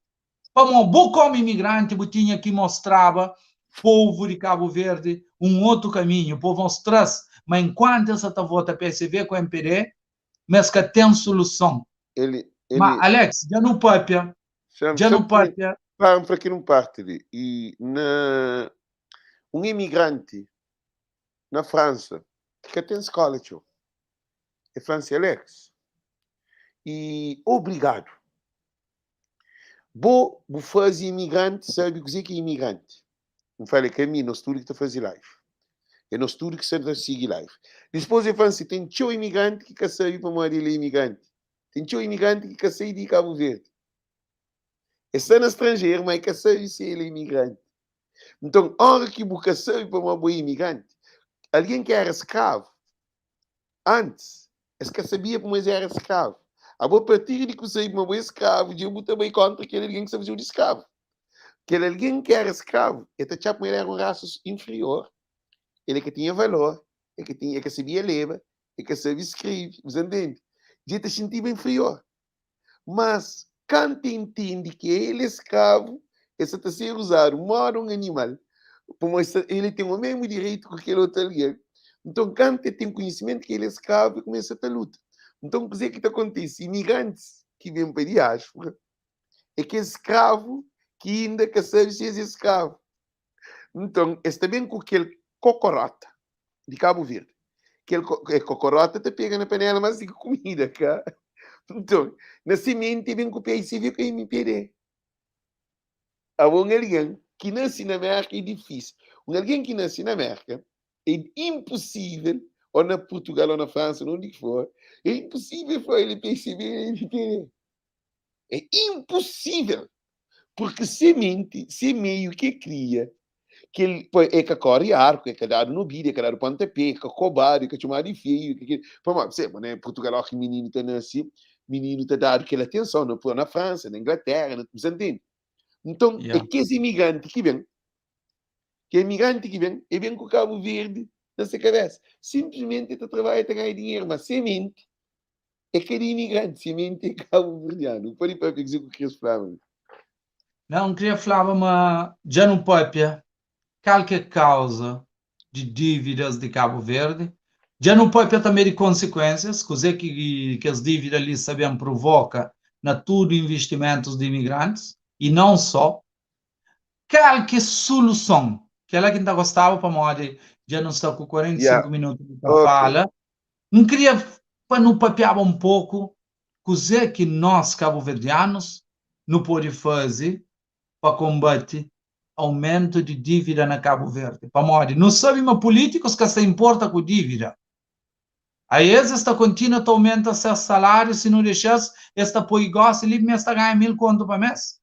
Pamó bo komu imigranti bu tinha ki mostraba povu di Kabu Verdi un otu kaminhu, pa mostra-s ma enkuantu es sa ta vota PSV ku mpd, ma es ka ten soluson.
Ele, ele...
Ma Alex, dja nu papia, dja nu papia.
Para, N fla ki nun parti li. I na un imigranti na Fransa ki ka ten skola txeu, e fla-m si, Alex, i obrigadu. Bo bu faze imigranti sabe kuzê ki é imigranti. N fala, é ka mi, nos tudu ki ta faze live. É nos tudu ki sta ta sigi live. Dispôs el fla-m si, ten txeu imigranti ki ka sabe pamodi el é imigranti. Ten txeu imigranti ki ka sai di Kabu Verdi. El sta na stranjeru, ma el ka sabe si el é imigranti. Nton, óra ki bu ka sabe pamodi bo é imigranti, algen ki éra skravu, Antis, es ka sabia pamodi es éra skravu. Abo, apartir di ki bu sabe ma bo é skravu, dja bu ta bai kóntra kel algen ki sta faze-u di skravu. Kel algen ki éra skravu, el ta atxaba ma el éra un rasa inferior, el ka tinha valor, el ka tinha, el ka sabia leba, el ka sabe skrebe, bu sa ntende? Dja el ta xintiba inferior. Mas, kantu el ntende ki el é skravu, el sa ta ser uzadu móda un animal, pamodi el ten o mesmu direitu ku kel otu algen. Nton, kantu el ten konhisimentu ki el é skravu, el kumesa ta luta. Nton, kuzê ki ta kontise? Imigrantis ki ben pa diáspora é kes skravu ki inda ka sabe si es é skravu. Nton, es ta ben ku kel kokoróta di Kabu Verdi. Kel kokoróta ta pega na panela más di ki kumida, ka? Nton, na se menti, e ben ku PICV ku MPD. Abo un algen ki nase na Mérka é difísil. Un algen ki nase na Mérka é inposível, ô na Purtugal, ô na Fransa, na undi ki for, é inposível fla el é PICV, el é MPD. É inposível. Porque se menti, se meio ki e kria, ki el, pa e ka kore arku, e ka dadu nobida, e ka dadu pontapé, e ka kobadu, e ka txomadu di feiu, e ka kel, pamodi, percebe, na Purtugal óki mininu ta nase, mininu ta dadu kel atenson, na, na Fransa, na Inglatéra, na, bu sa ntende? Nton, é kes imigranti ki ben, ki imigranti ki ben, e ben ku Kabu Verdi na se kabesa. Sinplismenti e ta trabadja, e ta ganha dinheru, ma se menti É ka di imigranti, simenti é kabuverdianu. Pode papia kuzê ku kris flaba mi.
Não, N kria flaba ma dja nu papia kal ki é kauza di dívidas di Kabu Verdi, dja nu papia tanbe di konsikuénsias, kuzê ki kes dívida li sa ben provoka na tudu investimentus di imigrantis i não só. Kal ki é suluson? Kela ki N ta gostaba pamodi dja nu sta ku 45 minutu nu ta fala. N kria pa nu papiaba un poku kuzê ki nos kabuverdianus nu pode faze pa konbate aumentu di dívida na Kabu Verdi. Pamodi nu sabe ma pulítikus ka sta inporta ku dívida. Aes es ta kontinua ta aumenta ses saláriu si nu dexa-s, es ta poi gósi li ma es ta ganha 1000 kontu pa mês.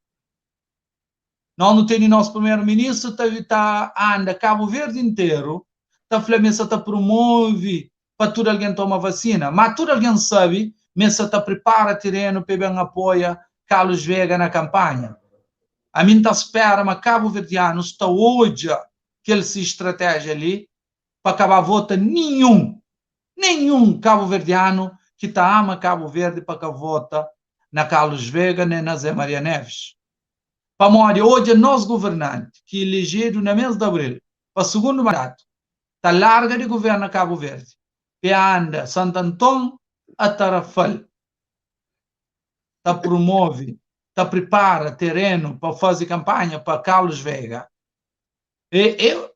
Nos nu tene nos primeru ministru ta ta anda Kabu Verdi interu ta fla ma el sa ta promove pa tudu algen toma vasina, má tudu algen sabe ma el sa ta pripara tirenu pa el ben apoia Carlos Vega na kanpanha. Ami N ta spera ma kabuverdianus ta odja kel si stratéjia li pa ka ba vota ninhun, nenhun kabuverdianu ki ta ama Kabu Verdi pa ka vota na Carlos Vega nen na Zé Maria Neves. Pamodi odja nos governanti ki ilejedu na mes di abril pa sugundu mandatu ta larga di governa Kabu Verdi pe anda Santanton a Tarafal ta promove ta pripara terenu pa fazi kanpanha pa Carlos Vega é é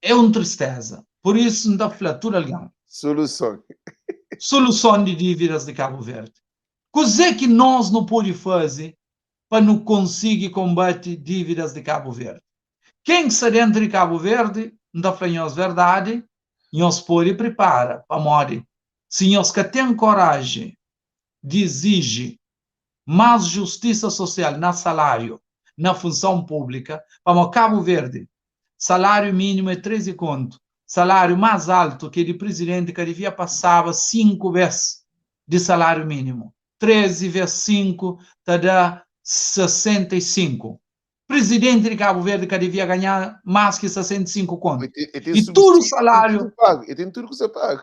é un tristeza. Pur isu N ta fla tudu algen.
Soluson.
Soluson di dívidas di Kabu Verdi. Kuzê ki nos nu pode faze pa nu konsigi konbate dívidas di Kabu Verdi? Ken ki sta déntu di Kabu Verdi, N ta fla nhos verdadi, nhos pode pripara, pamodi si nhos ka ten koraji di iziji más justisa sosial na saláriu, na funson públika, pamodi Kabu Verdi, saláriu mínimu é 13 kontu, saláriu más altu ki é di prizidenti ka divia pasaba 5 bês di saláriu mínimu. 13 ves 5 ta da 65. Prizidenti di Kabu Verdi ka divia ganha más ki 65 kontu.
I tudu saláriu. E ten tudu kusa pagu.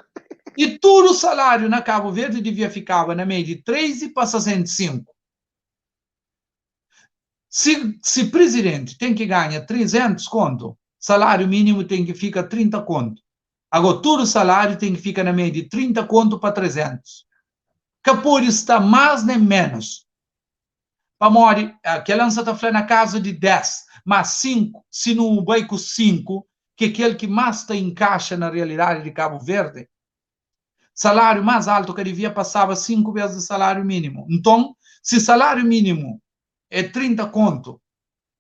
I tudu saláriu na Kabu Verdi divia fikaba na meiu di 13 pa 65. Si, si prizidenti ten ki ganha 300 kontu, saláriu mínimu ten ki fika 30 kontu. Ago, tudu saláriu ten ki fika na meiu di 30 kontu pa 300. Ka pode sta más nen ménus. Pamodi, kel-la N sa ta fla na kazu di 10, má 5, si nu bai ku 5, ki é kel ki más ta inkaxa na realidadi di Kabu Verdi, saláriu más altu ka devia pasaba 5 bês di saláriu mínimu. Nton, si saláriu mínimu é 30 kontu,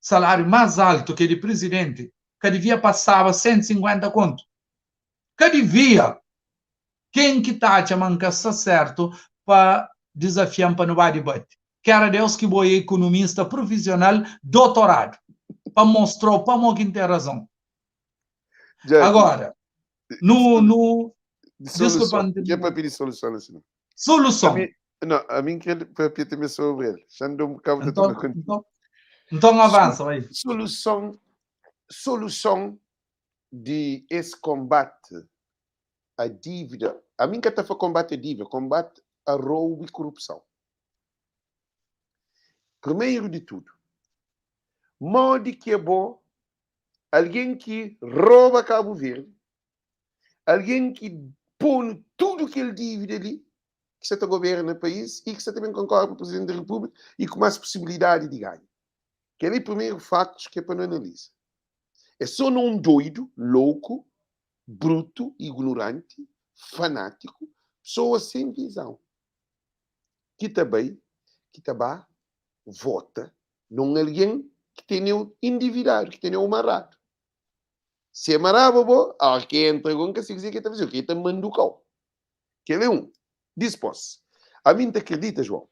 saláriu más altu ki é di prizidenti ka devia pasaba 150 kontu. Ka devia! Ken ki ta atxa ma N ka sta sertu pa dizafia-m pa nu ba dibati? Kera Deus ki bo é ikonomista prufisional dotoradu pa mostra-u pamo ki N ten razon. Agora, nu, nu,
Desculpa, N ka pidi soluson assim.
Soluson.
Não, a mim quer papia também sobre ele. Já não dou um bocado de
Então, então. Nton avansa, bai.
Soluson, soluson di es konbate a dívida, ami N ka ta fla konbate a dívida, konbate a roubu i korupson. Primeru di tudu, modi ki abo, algen ki roba Kabu Verdi, algen ki ponu tudu kel dívida li, ki sa ta goberna país i ki sa ta ben konkorre pa Presidenti di Repúblika i ku más posibilidadi di ganha. Kel-li é primeru faktus ki é pa nu analiza. É sô na un doidu, louku, brutu, ignoranti, fanátiku, pesoa sen vizãu ki ta bai, ki ta ba vota na un algen ki tene-u endividadu, ki tene-u maradu. Si e maraba bo, óras ki e entra go, N ka si kuzê ki e ta faze-u, ki e ta manduka-u. Kel é un. Dispos, ami N ta kridita, João,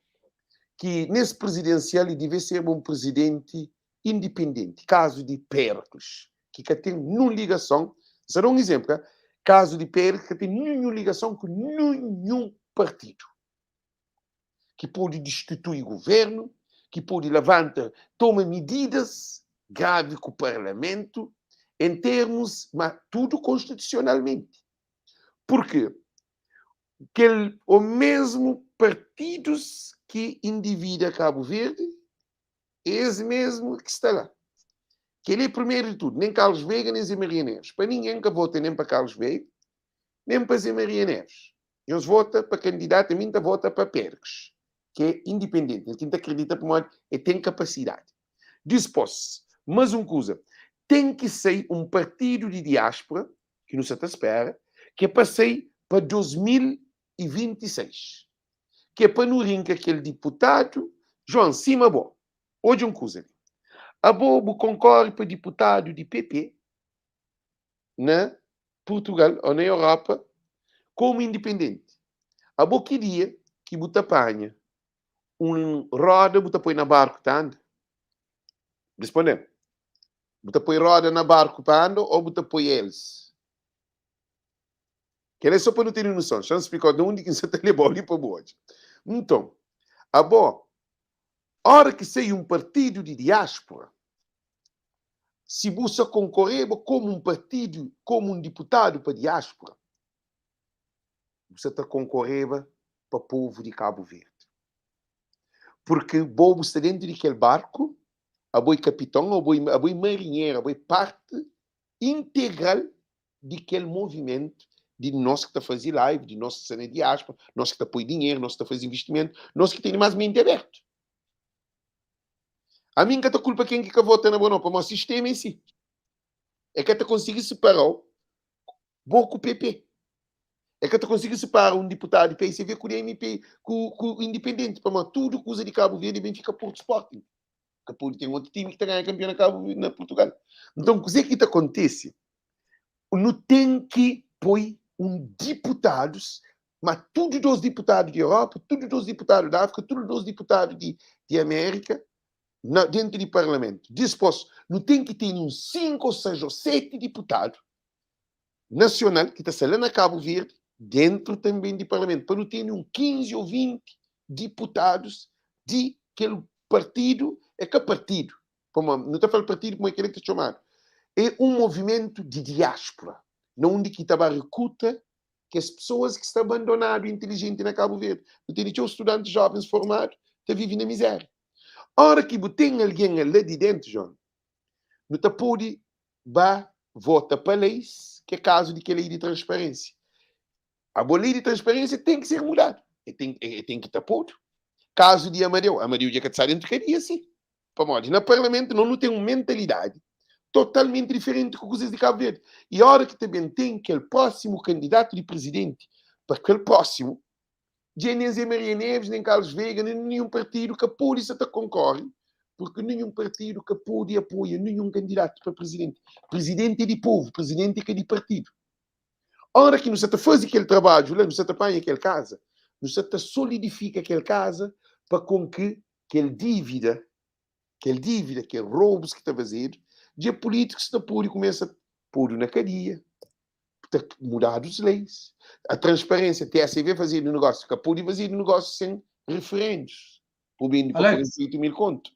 ki nes prizidensial e dive serba un prizidenti indipendenti, kazu di Péricles, ki ka ten nun ligason, N sa da un izénplu, ka? Kazu di Péricles ka ten ninhun ligason ku ninhun partidu, ki pode distitui guvernu, ki pode lavanta, toma mididas gravi ku parlamentu, en termus, ma tudu konstitusionalmenti. Purki kel o mesmu partidus ki individa Kabu Verdi, é es mesmu ki sta la. Kel-li é primeru di tudu. Nen Carlos Veiga, nen Zé Maria Neves. Pa ningen ka vota nen pa Carlos Veiga, nen pa Zé Maria Neves. Nhos vota pa kandidatu, ami N ta vota pa Péricles, ki é indipendenti, el ki N ta kridita pamodi el ten kapasidadi. Dispos, mas un kuza, ten ki sai un partidu di diáspora ki nu sa ta spera, ki é pa sai pa 2026, ki é pa nu rinka kel diputadu, João, sima bo, odja un kuza li, abo bu konkore pa diputadu di PP na Purtugal ou na Europa komu indipendenti, abo ki dia ki bu ta panha un roda bu ta poi na barku ta anda? Risponde-m. Bu ta poi roda na barku pa anda ô bu ta poi hélis? Kel-la é sô pa nu tene noson. Xa-m splika-u di undi ki N sa ta leba-u li pa bu odja. Nton, abo, óra ki sai un partidu di diáspora, si bu sa konkoreba komu un partidu, komu un diputadu pa diáspora, bu sa ta konkoreba pa povu di Kabu Verdi. Purki bo bu sta dentu di kel barku, abo é kapiton, abo é abo é marinheru, abo é parti integral di kel movimentu di nos ki ta faze live, di nos ki sta na diáspora, nos ki ta poi dinheru, nos ki ta faze investimentu, nos ki tene más menti abertu. Ami N ka ta kulpa ken ki ka vota na bo nau, pamodi sistema é si. É ka ta konsigi sipara-u bo ku PP. E ka ta konsigi sipara un diputadu di PICV ku di MP, ku, ku indipendenti, pamodi tudu kuza di Kabu Verdi ben fika Porto Sporting. Ka pode ten otu timi ki ta ganha kanpion na Kabu na Portugal. Nton, kuzê ki ta kontise? Nu ten ki poi un diputadus, ma tudu dos diputadu di Europa, tudu dos diputadu di Áfrika, tudu dos diputadu di, di Amérika, na, dentu di parlamentu. Dispos, nu ten ki tene uns 5 ou 6 ou 7 diputadu nasional ki ta sta la na Kabu Verdi, dentru tanben di parlamentu, pa nu tene un 15 ou 20 diputadus di kel partidu, é ka partidu, pamodi nu ta fla partidu pamodi kel-la ki ta txomadu, é un movimentu di diáspora, na undi ki ta ba rekruta kes pesoas ki sta abandonadu intilijenti na Kabu Verdi. Nu tene txeu studanti jovens formadu ta vive na mizéria. Ora ki bu ten algen la di dentu, João, nu ta pode ba vota pa leis, ki é kazu di kel lei di transparênsia. Abo lei di transparênsia ten ki ser mudadu, e ten, e ten ki ta podu. Kazu di Amadeu, Amadeu dja ka ta sta dentu kadia si. Pamodi na parlamentu nos nu ten un mentalidadi totalmenti diferenti ku kuzas di Kabu Verdi. I ora ki ta ben ten kel prósimu kandidatu di prizidenti pa kel prósimu, Dja nen Zé Maria Neves, nen Carlos Veiga, nen ninhun partidu ka pode sa ta konkorre, purki ninhun partidu ka pode apoia ninhun kandidatu pa prizidenti. Prizidenti é di povu, prizidenti é ka di partidu. Ora ki nu sa ta faze kel trabadju la, nu sa ta panha kel kaza, nu sa ta solidifika kel kaza pa kon ki kel dívida, kel dívida, kel robus ki ta fazedu, dja pulítikus ta pode kumesa podu na kadia, ta mudadu leis. A transparência, TSV fazedu negócio, ka pode fazedu negócio sem referendos. Por bende pa
Alex.
48 mil conto.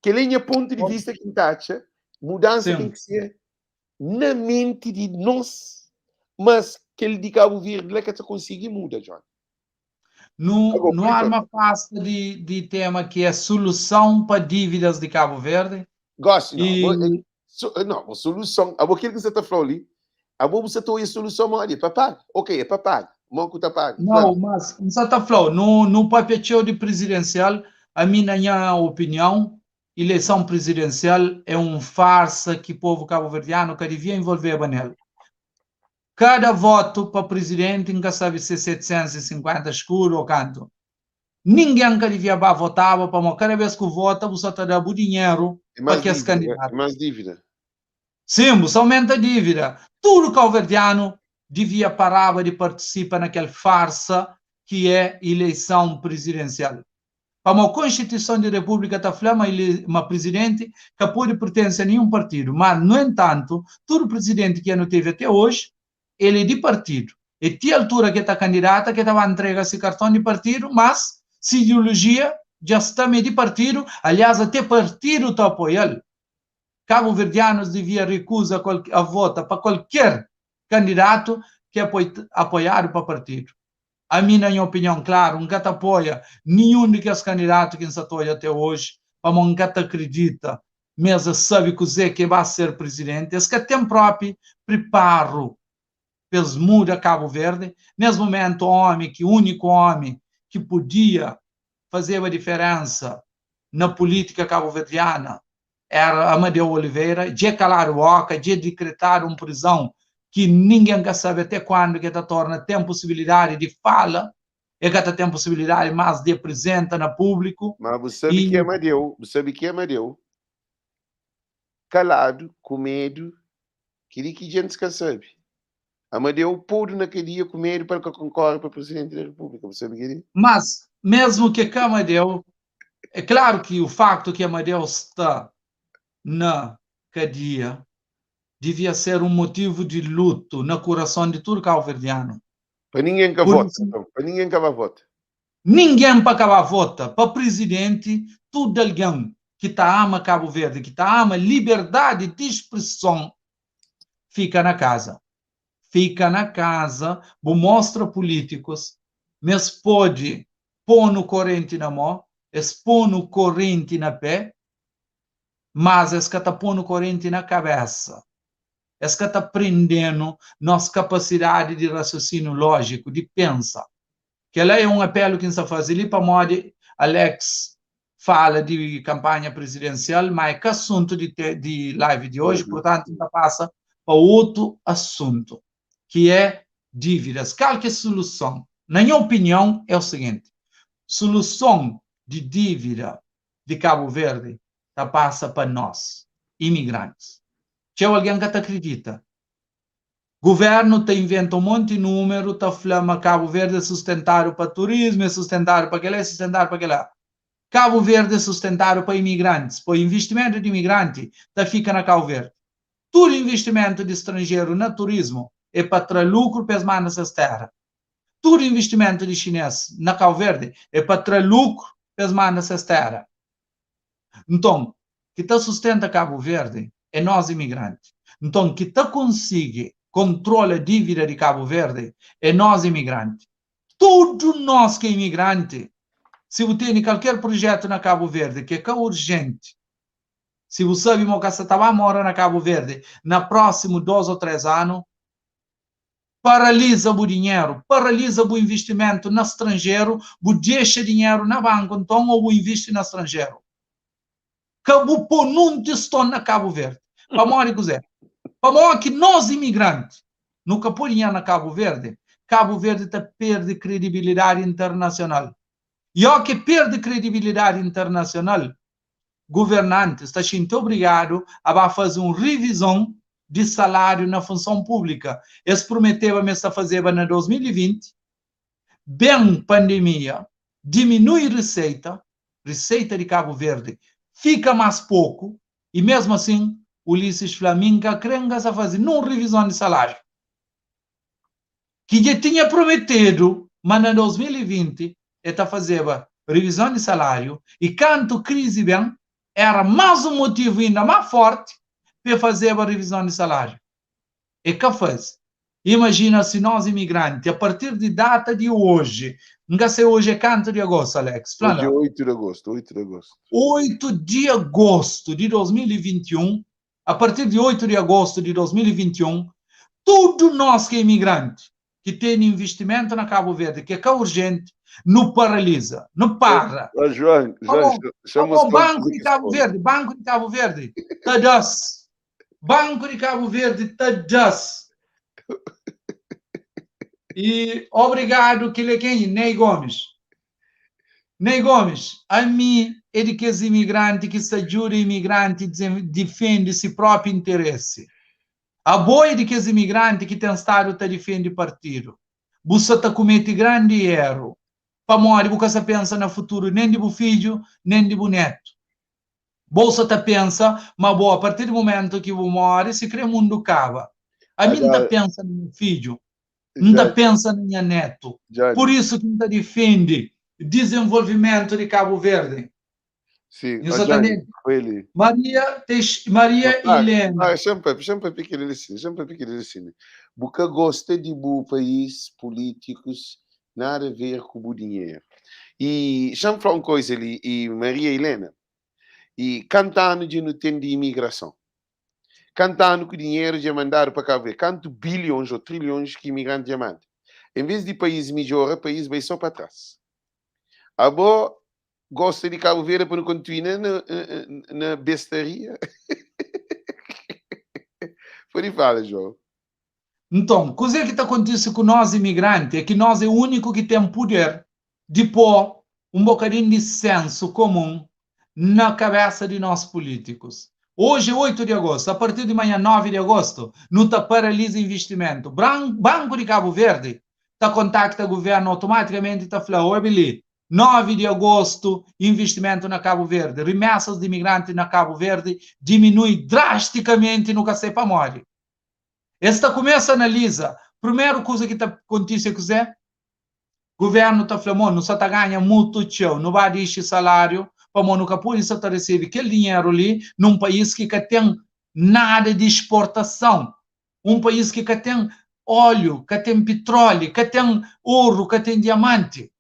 Kel é nha pontu di vista ki N ta atxa, mudansa ten ki ser na menti di nos, mas kel di Kabu Verdi la ka ta konsigi muda, John.
Nu, nu arma pasta di, di tema ki é soluson pa dívidas di Kabu Verdi.
Gosi, não. E... So, não, soluson, abo kel ki sa ta flau li, abo bu sa ta oia soluson modi? É pa paga. Ok, é pa paga. Mo ku ta paga?
Não, mas N sa ta flau, nu, nu papia txeu di prizidensial, ami na nha opinião, ileison prizidensial é un farsa ki povu kabuverdianu ka divia involveba nel. Kada votu pa prizidenti N ka sabe si é 750 skudu o kantu. Ningen ka divia ba votaba pamo kada bes ku vota bu sa ta da bu dinheru
É
pa
más
kes
dívida,
kandidatu.
é más dívida.
Sim, bu sa aumenta dívida. Tudu kauverdianu divia paraba di partisipa na kel farsa ki é ileison prizidensial. Pamo Konstituison di Repúblika ta fla ma ma prizidenti ka pode pertense a ninhun partidu, má nu entantu tudu prizidenti ki anu tevi ate oji el é di partidu. É ti altura ki el ta kandidata ki el ta ba ntrega si karton di partidu, mas si ideolojia dja sta ma é di partidu, aliás ate partidu ta apoia-l. Kabuverdianus divia rikuza a vota pa kualker kandidatu ki é apoiadu pa partidu. Ami na nha opinion, klaru, N ka ta apoia ninhun di kes kandidatu ki N sa ta odja te oji, pamo N ka ta akridita ma es es sabe kuze ki é ba ser prizidenti. Es ka ten propi priparu pa es muda Kabu Verdi. Nes mumentu omi ki uniku omi ki podia fazeba diferensa na pulitika kabuverdiana era Amadeu Oliveira, dje kaladu boka, dje dikretadu un prizon ki ningen ka sabe ate kuandu ki e ta torna ten pusibilidadi di fala, e ka ta ten pusibilidadi mas di aprizenta na publiku.
Ma bu sabe ki Amadeu, bu sabe ki Amadeu kaladu, ku medu, kili ki djentis ka sabe. Amadeu podu na kadia ku medu pa el ka konkore pa Presidenti da Repúblika, bu sabe keli?
Mas, mesmu ki ka Amadeu, é klaru ki o faktu ki Amadeu sta na kadia divia ser un motivu di lutu na kurason di tudu kauverdianu.
Pa ningen ka
Pur
vota,
isu,
nton, pa ningen ka ba vota.
Ningen pa ka ba vota pa prizidenti, tudu algen ki ta ama Kabu Verdi, ki ta ama liberdadi di spreson, fika na kaza. Fika na kaza, bu mostra pulitikus ma es pode po-nu korenti na mo, es po-nu korenti na pe, mas es ka ta po-nu korenti na kabesa. Es ka ta prende-nu nos kapasidadi di rasiosiniu lojiku, di pensa. Kel-la é un apelu ki N sta faze li pamodi Alex fala di kanpanha prizidensial, má é ka asuntu di di live di oji, purtantu N ta pasa pa otu asuntu, ki é dívidas. Kal ki é suluson? Na nha opinion é o siginti, suluson di dívida di Kabu Verdi ta pasa pa nos, imigrantis. Txeu algen ka ta kridita. Guvernu ta inventa un monti numeru ta fla ma Kabu Verdi é sustentadu pa turismu, é sustentadu pa kela, é sustentadu pa kela. Kabu Verdi é sustentadu pa imigrantis, po investimentu di imigranti ta fika na Kau Verdi. Tudu investimentu di stranjeru na turismu é pa tra lukru pa es manda ses tera. Tudu investimentu di xines na Kau Verdi é pa tra lukru pa es manda ses tera. Nton, ki ta sustenta Kabu Verdi é nos imigranti. Nton, ki ta konsigi kontrola dívida di Kabu Verdi é nos imigranti. Tudu nos ki é imigranti, si bu tene kalker prujetu na Kabu Verdi ki é ka urjenti, si bu sabe ma bu ka sa ta ba mora na Kabu Verdi na prósimu dos ô tres anu, paraliza bu dinheru, paraliza bu investimentu na stranjeru, bu dexa dinheru na banku nton ô bu invisti na stranjeru. Ka bu po nun tiston na Kabu Verdi. Pamodi kuzé? Pamodi ki nos imigranti nu ka po dinheru na Kabu Verdi, Kabu Verdi ta perde kredibilidadi internasional. I ó ki perde kredibilidadi internasional, governantis ta xinti obrigadu a ba faze un rivizon di saláriu na funson públika. Es prumeteba ma es ta fazeba na 2020, ben pandemia, diminui riseita, riseita di Kabu Verdi fika más poku i mesmu asin Ulisses fla mi N ka kre N ka sa faze nun rivizon di saláriu ki dja tinha prometedu ma na 2020 e ta fazeba rivizon di saláriu i kantu krizi ben. Éra más un motivu inda más fórti pa e fazeba revizon di saláriu. E ka faze. Imajina si nos imigranti, a partir di data di oji, N ka se oji é kantu di agostu, Alex? Fla-m
Oji
la.
é 8 di agostu, 8 di agostu.
8 di agostu di 2021, a partir di 8 di agostu di 2021, tudu nos ki é imigranti, ki tene investimentu na Kabu Verdi, ki é ka urjenti, nu paraliza, nu para.
Ó, João, João,
Pamó,
chama-se
pamó Banku di Kabu
Kabu
Verdi, Banku di Kabu Verdi ta da-s, Banku di Kabu Verdi ta da-s. E obrigadu, kel-li é kenha? Ney Gomes. Ney Gomes, ami é di kes imigranti ki sta djuda imigranti difende si propi interesi. Abo é di kes imigranti ki ten stadu ta difende partidu. Bu sta ta kumete grandi eru, pamodi bu ka sta pensa na futuru nen di bu fidju nen di bu netu. Bo sta ta pensa ma bo, a partir di mumentu ki bu more, si kre mundu kaba. Ami N ta pensa na nha fidju, N ta pensa na nha netu. Pur isu ki N ta difende dizenvolvimentu di Kabu Verdi.
Sim,
Nhos sa ta ntende? Maria Teix, Maria Helena.
Ah, xa-m papia, xa-m papia kel-li li sin, xa-m papia kel-li li sin. Bu ka gosta di bu país, polítikus, nada a ver ku bu dinheru. E xa-m fla un koisa li, e Maria Helena, e kantu anu dja nu ten di imigrason? Kantu anu ku dinheru dja mandadu pa Kabu Verdi? Kantu bilhons ô trilhons ki imigranti dja manda? En vez di país midjora, país bai só pa tras. Abo gosta di Kabu Verdi pa nu kontinua na, na bestaria? Pode fala, João.
Nton, kuzê ki ta kontise ku nos imigranti é ki nos é úniku ki ten puder di pô un bokadin di sensu komun na kabésa di nos pulítikus. Oji é 8 di agostu, a partir di manhan 9 di agostu, nu ta paraliza investimentu. Banku di Kabu Verdi ta kontakta guvernu automatikamenti ta fla, Obi li, 9 di agostu, investimentu na Kabu Verdi, rimesas di imigranti na Kabu Verdi diminui drastikamenti, nu ka sai pamodi. Es ta kumesa analiza, primeru kuza ki ta kontise é kuzê? Guvernu ta fla, Mo, nu sa ta ganha mutu txeu, nu ba dixi saláriu, pamodi nu ka pode sa ta resebe kel dinheru li nun país ki ka ten nada di exportason, un país ki ka ten óliu, ka ten pitróli, ka ten oru, ka ten diamanti.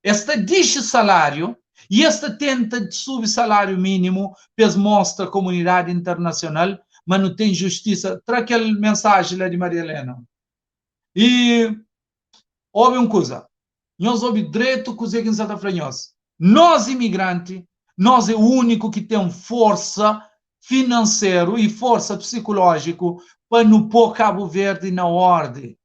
Es ta dixi saláriu i es ta tenta subi saláriu mínimu pa es mostra komunidadi internasional ma nu ten justisa. Tra kel mensaji la di Maria Helena. I obi un kuza, nhos obi dretu kuzê ki N sa ta fla nhos, nos imigranti, nos é úniku ki ten forsa finanseru i forsa psikulójiku pa nu pô Kabu Verdi na órdi.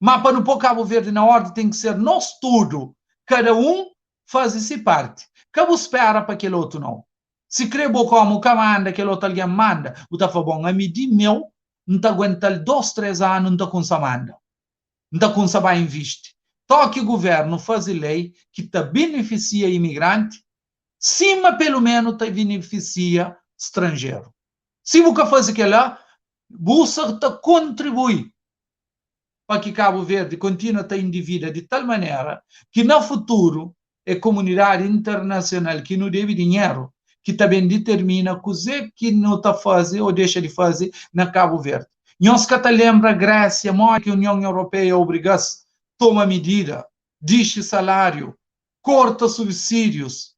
Má pa nu pô Kabu Verdi na órdi ten ki ser nos tudu, kada un faze si parti. Ka bu spera pa kel otu nau. Si kre bo komu ka manda kel otu algen manda, bu ta fla, bon, ami di meu N ta aguenta-l dos, tres anu N ta kunsa manda. N ta kunsa ba invisti. Toki guvernu faze lei ki ta benefisia imigranti sima pelu menu ta benefisia stranjeru. Si bu ka faze kela, bu sa ta kontribui pa ki Kabu Verdi kontinua ta individa di tal manera ki na futuru é komunidadi internasional ki nu debe dinheru ki ta ben ditermina kuze ki nu ta faze o dexa di faze na Kabu Verdi. Nhos ka ta lenbra Grésia modi ki Union Europeia obriga-s toma midida, dixi salariu, korta subsídius.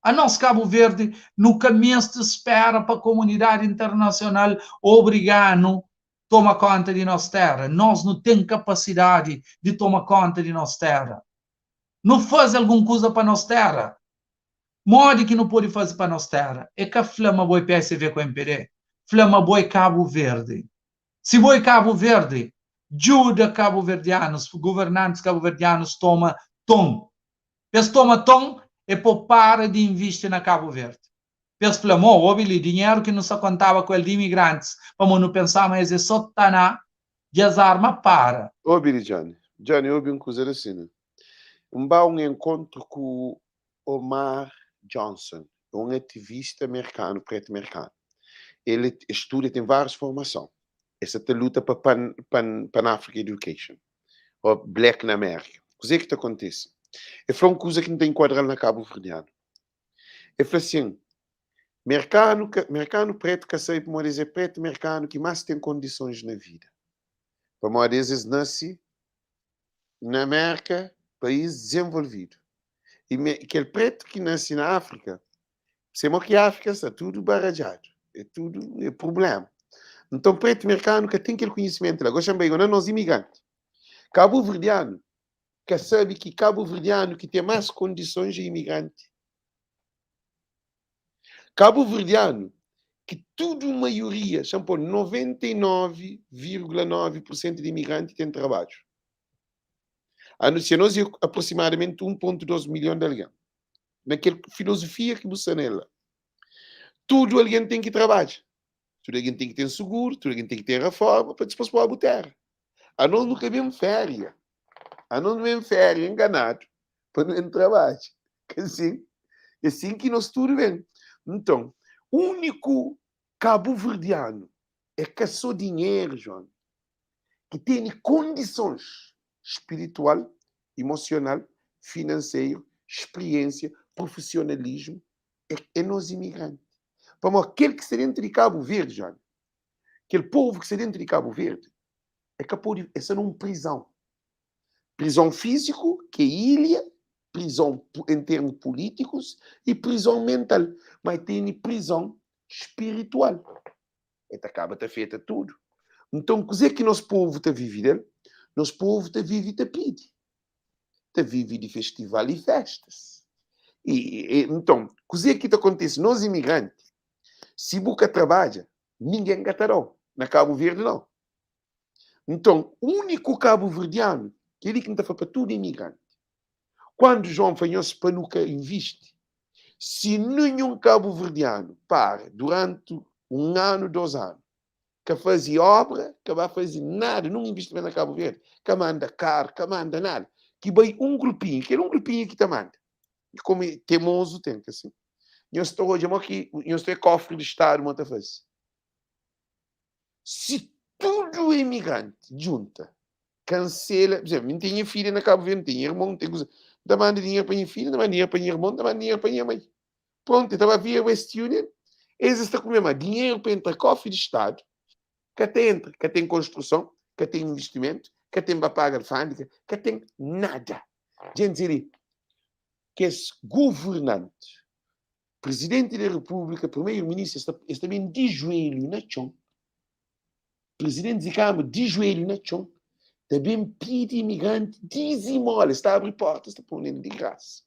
Anos Kabu Verdi nu ka meste spera pa komunidadi internasional obriga-nu toma konta di nos tera. Nos nu ten kapasidadi di toma konta di nos tera. Nu faze algun kuza pa nos tera. Modi ki nu pode faze pa nos tera? E ka fla ma bo e PSV ku mpd. Fla ma bo e Kabu Verdi. Si bo e Kabu Verdi, djuda kabuverdianus, guvernantis kabuverdianus toma ton. Pa es toma ton e po para di invisti na Kabu Verdi. Pa es fla, Mo, obi li, dinheru ki nu sa kontaba ku el di imigrantis, pamo nu pensaba ma es e so taná, dja es arma para.
Obi li, Johnny. Johnny, obi un kuza li sina. N ba un enkontru ku Omar Johnson, é un ativista merkanu, pretu merkanu. El studa, ten várius formason. El sa ta luta pa Pan, Pan, Pan Africa Education, ô Black na Amérika. Kuzê ki ta kontise? El fla un kuza ki N ta enkuadra-l na kabuverdianu. El fla sin. Merkanu ka, merkanu pretu ka sabe pamodi es é pretu merkanu ki más ten kondisons na vida. Pamodi es es nase na Merka, país dizenvolvidu. I me, kel pretu ki nase na Áfrika, se mo ki Áfrika sta tudu baradjadu, é tudu é prubléma. Nton pretu merkanu ka ten kel konhisimentu la. Gosi anba na nos imigranti kabuverdianu ka sabe ki kabuverdianu ki ten más kondisons é imigranti. Kabuverdianu ki tudu maioria, xa-m pô 99,9% di imigranti ten trabadju. Anu, se nos é aproximadamenti 1,2 milhon di algen. Na kel filozofia ki bu sta nel la, tudu algen ten ki trabadja, tudu algen ten ki ten suguru, tudu algen ten ki ten reforma pa dispôs pô bu téra. Anos nu ka ben féria, anos nu ben féria enganadu pa nu ben trabadja. Ka sin? É sin ki nos tudu ben. Nton, úniku kabuverdianu é ka sô dinheru, João, ki tene kondisons spiritual, emosional, finanseru, spriensia, profisionalismu, é, é nos imigranti. Pamodi kel ki sta dentu di Kabu Verdi, João, kel povu ki sta dentu di Kabu Verdi, é ka pode, é sta nun prizão. Prizão físiku, ki é ilha, prizão em termos políticos e prizão mental. Mas tene prizão spiritual. E ta kaba ta afeta tudu. Nton, kuzê ki nos povu ta vive del? Nos povu ta vive ta pidi. Ta vive di festival i festas. I, i, nton, kuzê ki ta kontise? Nos imigranti, si bu ka trabadja, ningen ka ta da-u. Na Kabu Verdi, nau. Nton, úniku kabuverdianu, kel-li ki N ta fla pa tudu imigranti, kuandu João fla nhos pa nu ka invisti, si ninhun kabuverdianu para duranti un anu, dos anu, ka faze obra, ka ba faze nada, nun invistimentu na Kabu Verdi, ka manda karu, ka manda nada, ki bai un grupinhu, kel un grupinhu ki ta manda, i komu é temozu ten ki asin, nhos ta odja mo ki nhos ta kofri di stadu mo ta faze. Si tudu imigranti djunta, kansela, por exemplo, mi ten nha filha na Cabo Verde, mi ten nha irmon, mi ten kuza, N ta manda dinheru pa nha filha, N ta manda dinheru pa nha irmon, N ta manda dinheru pa nha mai. Prontu, e ta ba via West Union, es es ta kume, ma dinheru pa entra kofri di stadu ka ta entra, ka ten konstruson, ka ten investimentu, ka ten ba paga alfandega, ka ten nada. Djentis li, kes governanti Presidenti di Repúblika, Primeiro Ministru, es ta, es ta ben di juelhu na txon. Presidentis di Kâmara, di juelhu na txon, ta ben pidi imigranti dizimola. Es ta abri porta, es ta pô-l el di grasa.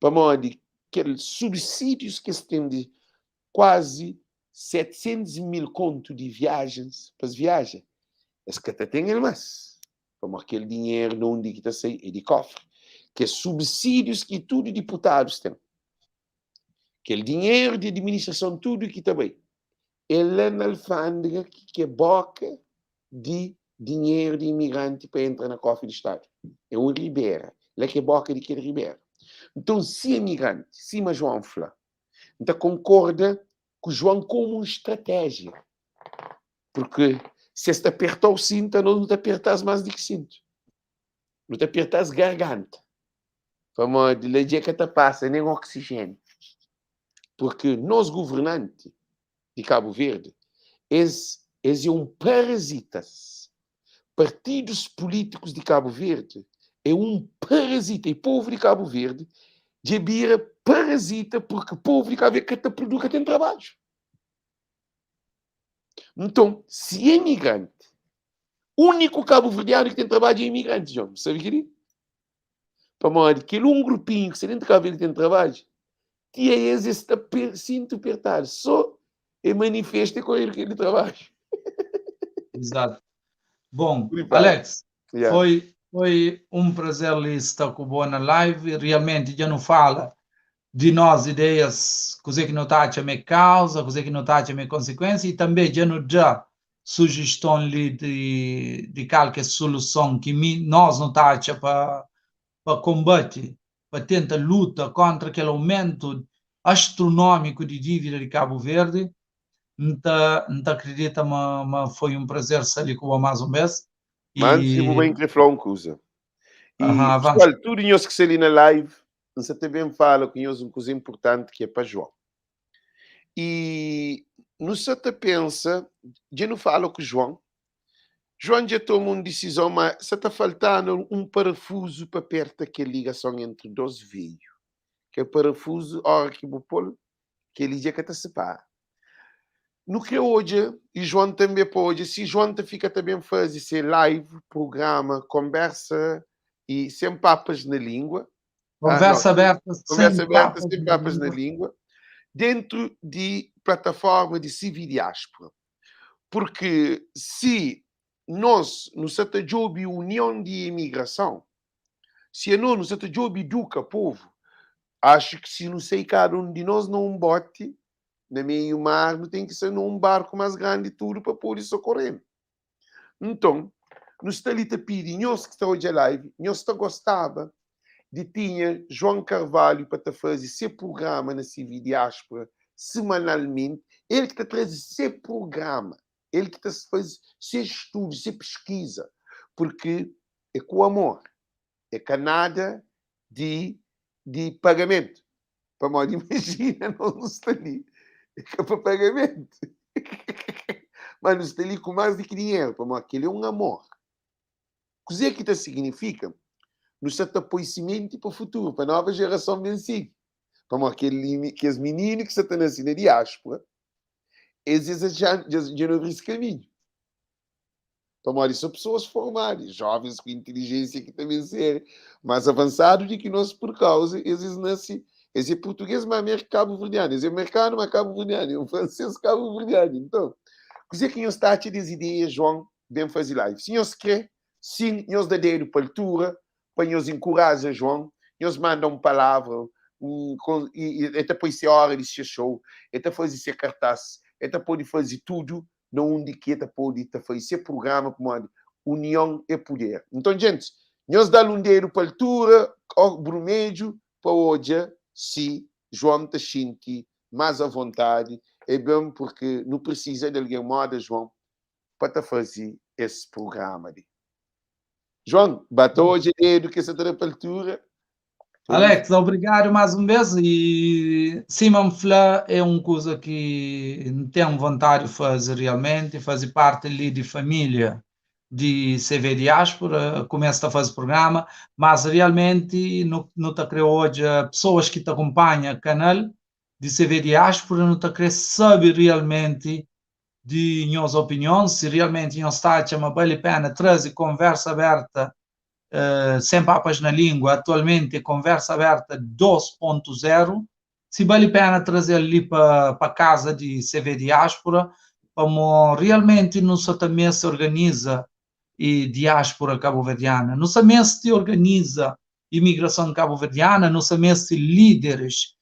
Pamodi kel subsídius ki es ten di kuazi 700 mil kontu di viajens, pa es viaja, es ka ta ten el más. Pamodi kel dinheru na undi ki ta sai é di kofri. Kes subsídius ki tudu diputadus ten, kel dinheru di administrason tudu ki ta bai, é la na alfândega ki é boka di dinheru di imigranti pa entra na kofri di Stadu. É un ribera, la ki é boka di kel ribera. Nton, si imigranti, sima João fla, N ta konkorda ku João komu un stratéjia. Porque se es ta aperta-u sintu, anos nu ta aperta-s más di ki sintu. Nu ta aperta-s garganta. Pamodi la dja ka ta pasa nen oksijéniu. Porque nos governanti di Kabu Verdi, es es é un parazitas. Partidus pulítikus di Kabu Verdi é un parazita. I povu di Kabu Verdi dja bira parazita porque povu di Kabu Verdi ka ta produzi, ka ten trabadju. Nton, si é imigranti, úniku kabuverdianu ki ten trabadju é imigranti, João. Bu sabe kel-li? Pamodi kel un grupinhu ki sta dentu Kabu Verdi ki ten trabadju, ti a es es sta sintu pertadu. Sô e manifesta e korredu kel di trabadju.
Exato. Bom, Alex, yeah. foi, foi um prazer li sta ku bo na live. Realmente dja nu fala di nos ideias, kuzê ki nu ta atxa ma é kauza, kuzê ki nu ta atxa ma é konsekuénsia i tanbê dja nu da sujiston li di, di kal ki é soluson ki mi, nos nu ta atxa pa, pa konbate, pa tenta luta kontra kel aumentu astronómiku di dívida di Kabu Verdi. N ta, N ta akredita ma, ma foi un prazer sta li ku bo más un bês.
Má antis di bu bai, N krê fla un kuza. I, pesoal, tudu nhos ki sta li na live, N sa ta ben fala ku nhos un kuza inpurtanti ki é pa João. I nu sa ta pensa, dja nu fala ku João, João dja toma un disizon, ma sa ta falta-nu un parafuzu pa perta kel ligason entri dos veiu. Kel parafuzu, óra ki bu pô-l, kel-li dja ka ta sipara. Nu krê odja, i João tanbê pa odja, si João ta fika ta ben faze se live, prugrama, konbersa i sen papas na língua,
Konversa aberta
Konversa aberta sen papas na língua, dentru di plataforma di CV Diáspora. Porque si nos nu sa ta djobe union di imigrason, si anos nu sa ta djobe iduka povu, axu ki si nu sai kada un di nos na un boti, na meiu mar, nu ten ki sai na un barku mas grandi tudu pa pode sokorenu. Nton, nu sta li ta pidi nhos ki ta odja live, nhos ta gostaba di tinha João Carvalho pa ta faze se prugrama na CV Diáspora semanalmenti, el ki ta traze se prugrama, el ki ta faze se studu, se peskiza, porque é ku amor, é ka nada di di pagamentu. Pamodi imajina nos nu sta li é ka pa pagamentu. Mas nu sta li ku más di ki dinheru, pamodi kel-li é un amor. Kuzê ki ta siginifika? Nu sta ta poi simenti pa futuru, pa nova jerason ben sigi. Pamodi kel kes mininu ki sta ta nase na diáspora, es es dja dja nu abri-s kaminhu. Pamodi so pesoas formadu, jovens ku intelijensia ki ta ben ser mas avansadu di ki nos pur kauza es es nase, es é purtuges ma mer kabuverdianu, es é merkanu ma kabuverdianu, é un franses kabuverdianu. Nton, kuzê ki nhos ta atxa des ideia João ben faze live? Si nhos kre, sin, nhos da dedu pa altura pa nhos inkuraja João, nhos manda un palavra, un e ta poi se ora di se show, e ta faze se kartas, e ta pode faze tudu na undi ki e ta pode ta faze se prugrama pamodi union é puder. Nton djentis, nhos da-l un dedu pa altura o brumedju pa odja si João ta xinti más avontadi. É ben purki nu prisiza di algen moda João pa ta faze es prugrama li. João, ba ta odja dedu ki sa ta da pa altura.
Alex, obrigado mais um vez e sima N fla é um kuza ki N ten vontadi de fazer realmente, fazer parte ali de família de CV Diáspora, começa a fazer programa, mas realmente no, no ta kre odja pessoas que te acompanham canal de CV Diáspora, no ta kre saber realmente di nhos opinion, si realmente nhos ta atxa ma bali pena traze konversa aberta sen papas na lingua, atualmente konversa aberta 2.0, si bali pena traze-l li pa pa kaza di CV Diáspora, pamo realmente nu sa ta meste organiza e diáspora kabuverdiana, nu sa meste organiza imigrason kabuverdiana, nu sa meste líderes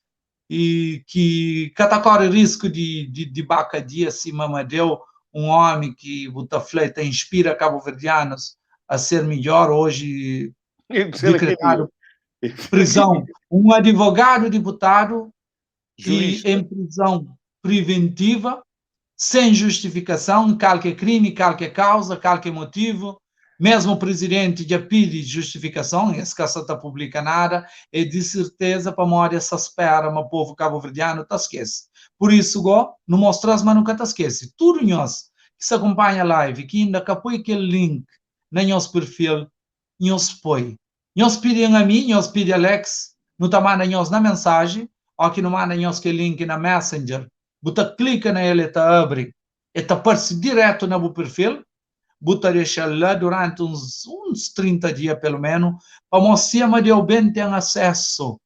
i ki ka ta kore risku di di di ba kadia sima Amadeu, un omi ki bu ta fla e ta inspira kabuverdianus a ser midjor, oji dikretadu prizon, un adivogadu diputadu i en prizon priventiva sen justifikason, kal ke krimi, kal ke kauza, kal ke motivu, mesmu prizidenti dja pidi justifikason, es ka sa ta publika nada, é di serteza pamodi es sa spera ma povu kabuverdianu ta skese. Pur isu go, nu mostra-s ma nu ka ta skese. Tudu nhos ki sa kunpanha live ki inda ka poi kel link na nhos perfil, nhos poi. Nhos pidi-m ami, nhos pidi Alex, nu ta manda nhos na mensaji, o ki nu manda nhos kel link na Messenger, bu ta klika na el e ta abri, e ta parse diretu na bu perfil, bu ta dexa-l la duranti uns uns 30 dia pelu menu, pamo si Amadeu ben ten asesu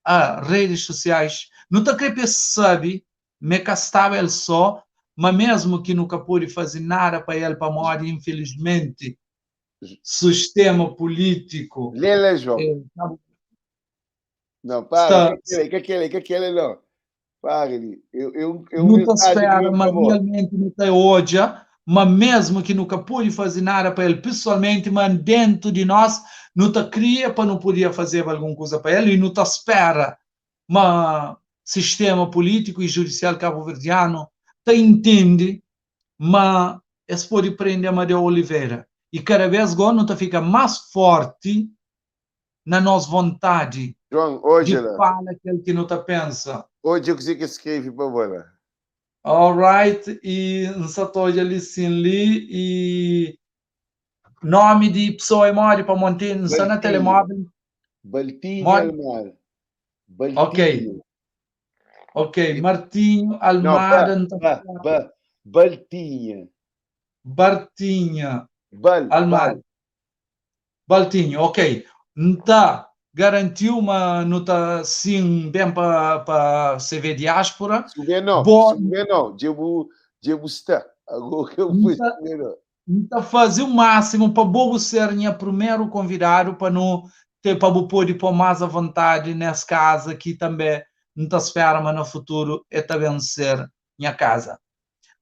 a redes sosiais, nu ta kre pa es sabe ma e ka staba el so, ma mesmu ki nu ka pode faze nada pa el pamodi infilismenti sistema pulítiku
Lê la, João. É, Não, para, está... que aquele, que aquele não. Para ali. Eu, eu, eu
não ta spera, mas realmente não ta odja, mas mesmo que nunca pude fazer nada para ele pessoalmente, mas dentro de nós não ta cria para não podia fazer alguma coisa para ele e não ta espera, mas sistema político e judicial cabo-verdiano ta entende ma es pode prende Amadeu Oliveira e cada vez go nu ta fika mas forti na nos vontadi
João, odja
di
la.
fala kel ki nu ta pensa.
Odja kuzê ki es skrebe pa bo la.
Alright, e N sa ta odja li sin li e nomi di pessoa é modi pa monti N sta na
Baltinho.
telemóvel.
Baltinho
Modi?
Almada.
Ok.
Baltinho.
Ok, Martinho
Não, ba,
Almada N ta
ba, ba, Baltinha.
Bartinha
Bal,
Almada.
bal.
Baltinho, ok. N ta garantiu ma nu ta sin ben pa pa CV Diáspora.
Sube não,
Bo
sube não. Dja bu, dja bu sta. Agora que eu
N
fui
ta
sube não.
N ta faze o máximo pa bo bu ser nha primeru konvidadu pa nu te pa bu pode pô más avontadi nes kaza ki tanbe N ta spera ma na futuru e ta ben ser nha kaza.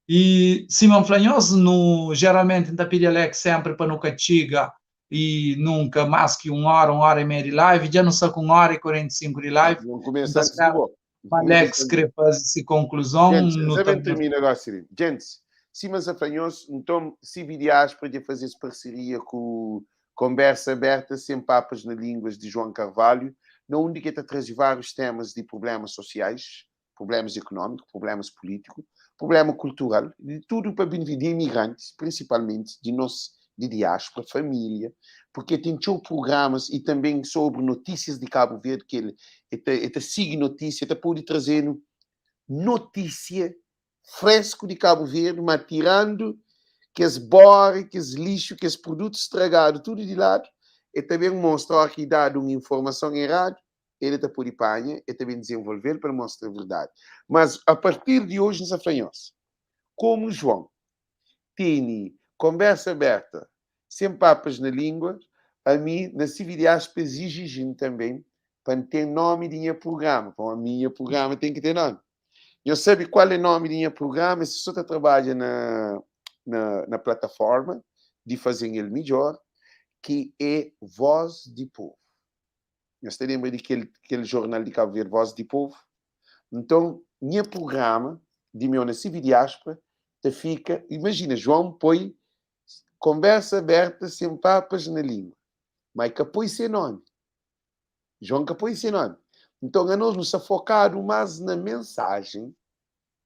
E sima N fla nhos, nu geralmenti N ta pidi Alex sempri pa nu ka txiga e nunka más ki un óra, un óra e meia di live. Dja nu sta ku un óra e 45 di live.
Não
N
começa
ta
antes de
spera
bo.
ma
Começa
Alex
antes.
kre faze se konkluzon,
Gente,
nu ta
sabem termina agora, Cirino. Gente, Simas Afanhos, então, CV Diáspora de fazer parceria com Conversa Aberta, Sem Papas na Línguas, de João Carvalho, na onde que está trazer vários temas de problemas sociais, problemas econômicos, problemas políticos, problema cultural, de tudo para bem de imigrantes, principalmente de nós, de diáspora, família, porque tem show programas e também sobre notícias de Cabo Verde, que ele, ele, ele sigue notícia, ele pode trazer notícia fresco de Cabo Verde, mas tirando que as bore, que as lixo, que os produtos estragados, tudo de lado, e também mostrar que dado uma informação errada, ele está por panha, e também desenvolver para mostrar a verdade. Mas a partir de hoje, nos afanhos, como João tem conversa aberta, sem papas na língua, a mim, na CV Aspas, exigindo também para ter nome de minha programa. Para a minha programa tem que ter nome. Eu sei qual é o nome de minha programa, se só trabalha na plataforma de fazer ele melhor, que é Voz de Povo. Você lembra daquele aquele jornal de Cabo Verde, Voz de Povo? Então, minha programa de meu na CV Diáspora, te fica, imagina, João põe conversa aberta sem papas na língua, mas que põe sem nome. João que põe sem nome. Então, a nós nos focado mais na mensagem,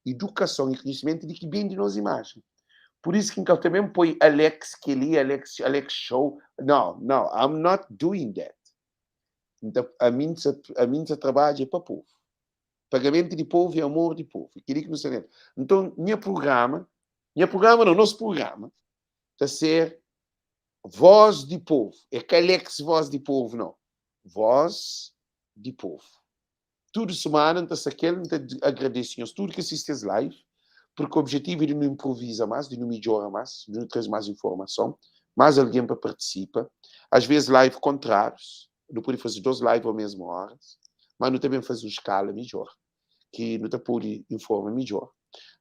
educação e conhecimento de que bem de nós imagem. Por isso que eu também põe Alex Kelly, Alex, Alex Show. Não, não, I'm not doing that. Então, a mim se trabalha é para o povo. Pagamento de povo e amor de povo. Queria que não se Então, minha programa não, nosso programa, está a ser Voz de Povo. É que Alex Voz de Povo, não. Voz de Povo. Tudo semana, então, se aquele, então, agradeço tudo que assiste esse live, porque o objetivo é de não improvisa mais, de não melhora mais, de não trazer mais informação, mais alguém para participa. Às vezes live contrários, não pode fazer duas lives ao mesmo hora, mas não também fazer uma escala melhor, que não te pode informar melhor.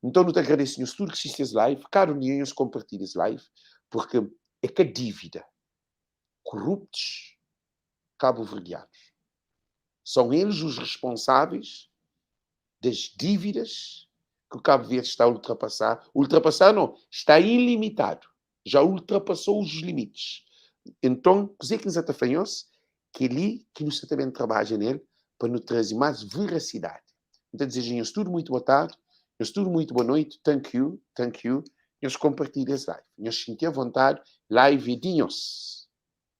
Então, não te agradeço tudo que assiste esse live, cada um de nós compartilha esse live, porque é que a dívida, corruptos cabo-verdianos, são eles os responsáveis das dívidas que o Cabo Verde está a ultrapassar. Ultrapassar não, está ilimitado. Já ultrapassou os limites. Então, o que nos atafanhou-se? Que ali que nós também trabalha nele para nos trazer mais veracidade. Então, desejo tudo muito boa tarde, tudo muito boa noite, thank you, thank you. Nós compartilhamos esse live. Nós sentimos à vontade, live é de nós.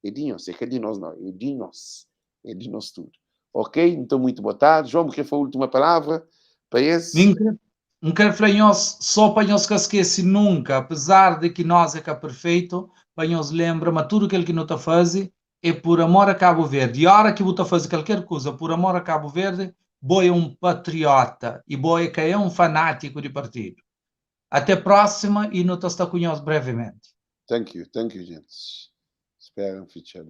É de nós, é que é de nós não, é de nós. É de nós tudo. Ok? Então, muito boa tarde. João, que foi a última palavra para esse?
Não quero falar nós, só para nós que esquece nunca, apesar de que nós é que é perfeito, para nós lembra, mas tudo aquilo que nós está fazendo é por amor a Cabo Verde. E a hora que você faz qualquer coisa por amor a Cabo Verde, boi é um patriota e boi que é um fanático de partido. Até a próxima e nós está com nós brevemente.
Thank you, gente. Espero um feature.